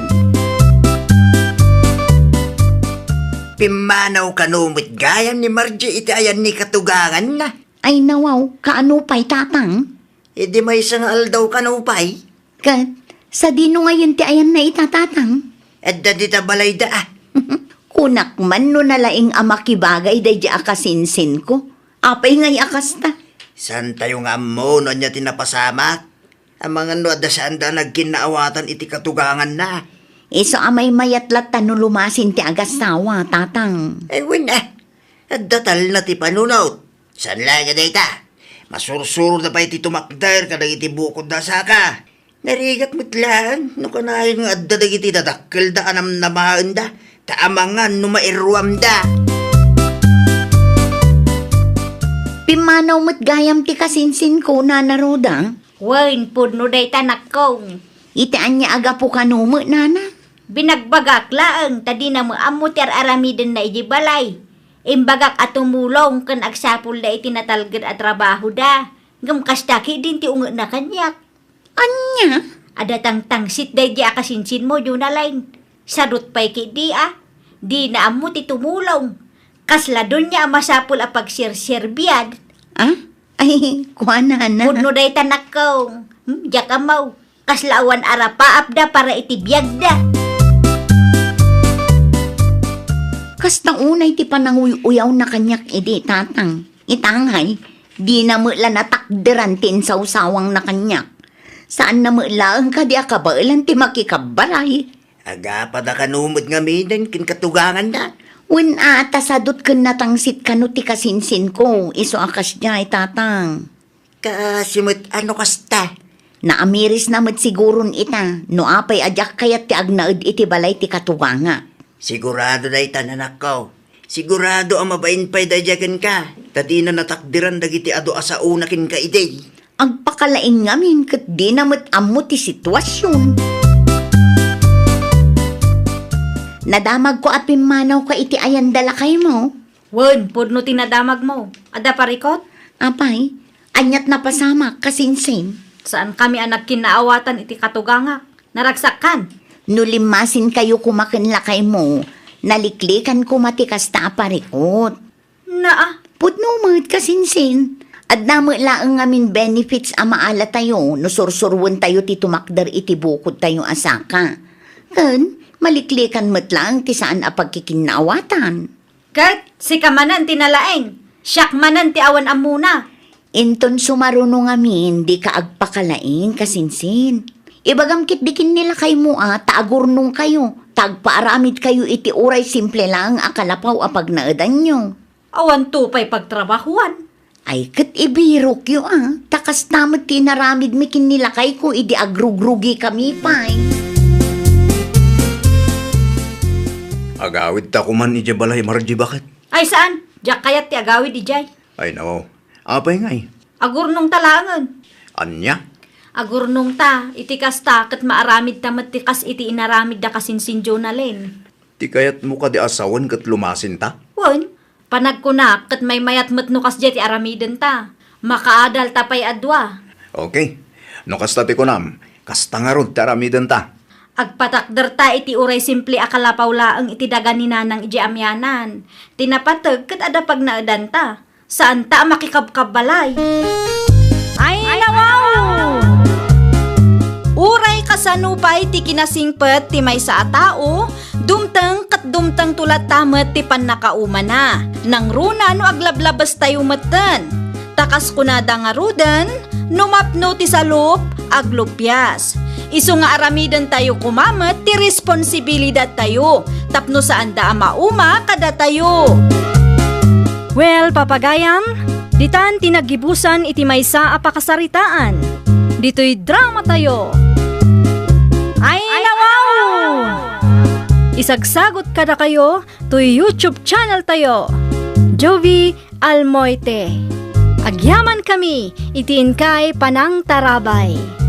Pimmanaw kano met gayam ni Margie iti ayan ni katuganganna? Ay, nawaw, kaano pay, Tatang? Idi maysa nga aldaw kano pay? Ket, sadino ngayen ti ayanna ita, Tatang? Adda dita balayda a. Kunak man no nalaing a makibagay daydi a kasinsinko. Apay ngay a kasta? Saantayo nga ammo no ania ti napasamak? Amangan no adda saanda a nagkinnaawatan iti katuganganna. Isu a maymayat latta no lumasin ti agassawa, Tatang. Ay, wen a. Adda talna ti panunot. Saan laeng a dayta? Masursuroda pay ti tumakder kadagiti bukodda a saka. Narigat met laeng no kanayon nga adda dagiti dadakkelda a namnamaenda, ta amangan no mairuamda. Pimmanaw met gayam ti kasinsinko, Nana Roda. Wen, pudno dayta, anakko. Iti ania a gapu kano met, Nana? Binagbagak laeng ta dina met ammo ti ar-aramidenna idiay balay. Imbagak a tumulong ken agsapulda iti natalged a trabahoda. Ngem kasta ketdin ti ungetna kaniak. Ania? Adda tangtangsit daydi a kasinsinmo, Jonalyn. Sadut pay ketdi a, dina ammo ti tumulong. Kasla donia a masapul a pagserserbiad. Ah? Ay, kuana na. Pudno dayta, anakko. Hmm, diak ammo. Kasla awan arapaapda para iti biagda. Kasta unay ti pananguy-uyawna kaniak idi, Tatang. Itangay, dina met la natakderan ti insawsawangna kaniak. Saanna met laeng kadi a kabaelan ti makikabbalay. Agapada kano met ngaminen ken katuganganna? Wen a, ta sadut ken natangsit kano ti kasinsinko, isu a kasdiay, Tatang. Kaasi met a no kasta? Naamirisna met siguron ita, no apay a diak kayat ti agnaed iti balay ti katugangak. Sigurado dayta, anakko. Sigurado a mabain pay daydiay kenka, ta dina natakderan dagiti adu a saona kenka idi. Agpakalaing ngamin ket dina met ammo ti situasion. Nadamagko a pimmanawka iti ayanda lakaymo. Wen, pudno ti nadamagmo. Adda parikut? Apay, aniat napasamak, kasinsin? Saankami a nagkinnaawatan iti katugangak. Naragsakkan. No limmasinkayo koma ken lakaymo, naliklikan koma ti kasta a parikut. Naa. Pudno met, kasinsin. Adda met laeng ngamin benefits a maalatayo no sursuruentayo ti tumakder iti bukodtayo a saka. Ken, maliklikan met laeng ti saan a pagkikinnaawatan. Ket sika manen ti nalaing, siak manen ti awan ammona. Inton sumaruno ngamin, dika agpakalaing, kasinsin. Ibagam ketdi ken ni lakaymo a ta agurnongkayo, ta agpaaramidkayo iti uray simple laeng a kalapaw a pagnaedanyo. Awanto pay pagtrabahoan. Ay, ket ibirokyo a, ta kasta met ti inaramidmi ken ni lakayko idi agrugrugikami pay. Agawidta koman idiay balay, Margie, baket? Ay, saan? Diak kayat ti agawid idiay. Ay, no. Apay ngay? Agurnongta laengen. Ania? Agurnongta, iti kasta, ket maaramidta met ti kas iti inaramidda kasinsindiona, Len. Ti kayatmo kadi a sawen ket lumasinta? Wen, panagkunak ket maymayat met no kasdiay ti aramidenta. Makaadalta pay a dua. Okay. No kasta ti kunam, kasta ngarud ti aramidenta. Agpatakderta iti uray simple a kalapaw laeng iti daga ni Nanang idiay amianan. Ti napateg ket adda pagnaedanta. Saanta a makikabkabbalay. Ay, nawaw! Uray kasano pay ti kinasingpet ti maysa a tao, dumteng ket dumtengto latta met ti pannakaumana. Nangruna no aglablabestayo metten. Ta kas kunada ngaruden, no mapno ti salup, aglupias. Isu nga aramidentayo koma met ti responsibilidadtayo tapno saanda a mauma kadatayo. Well, papagayam, ditan ti naggibusan iti maysa a pakasaritaan. Ditoy dramatayo. Ay, nawaw! Isagsagot kadakayo toy YouTube channeltayo, Jovie Almoite. Agyamankami iti inkay panangtarabay.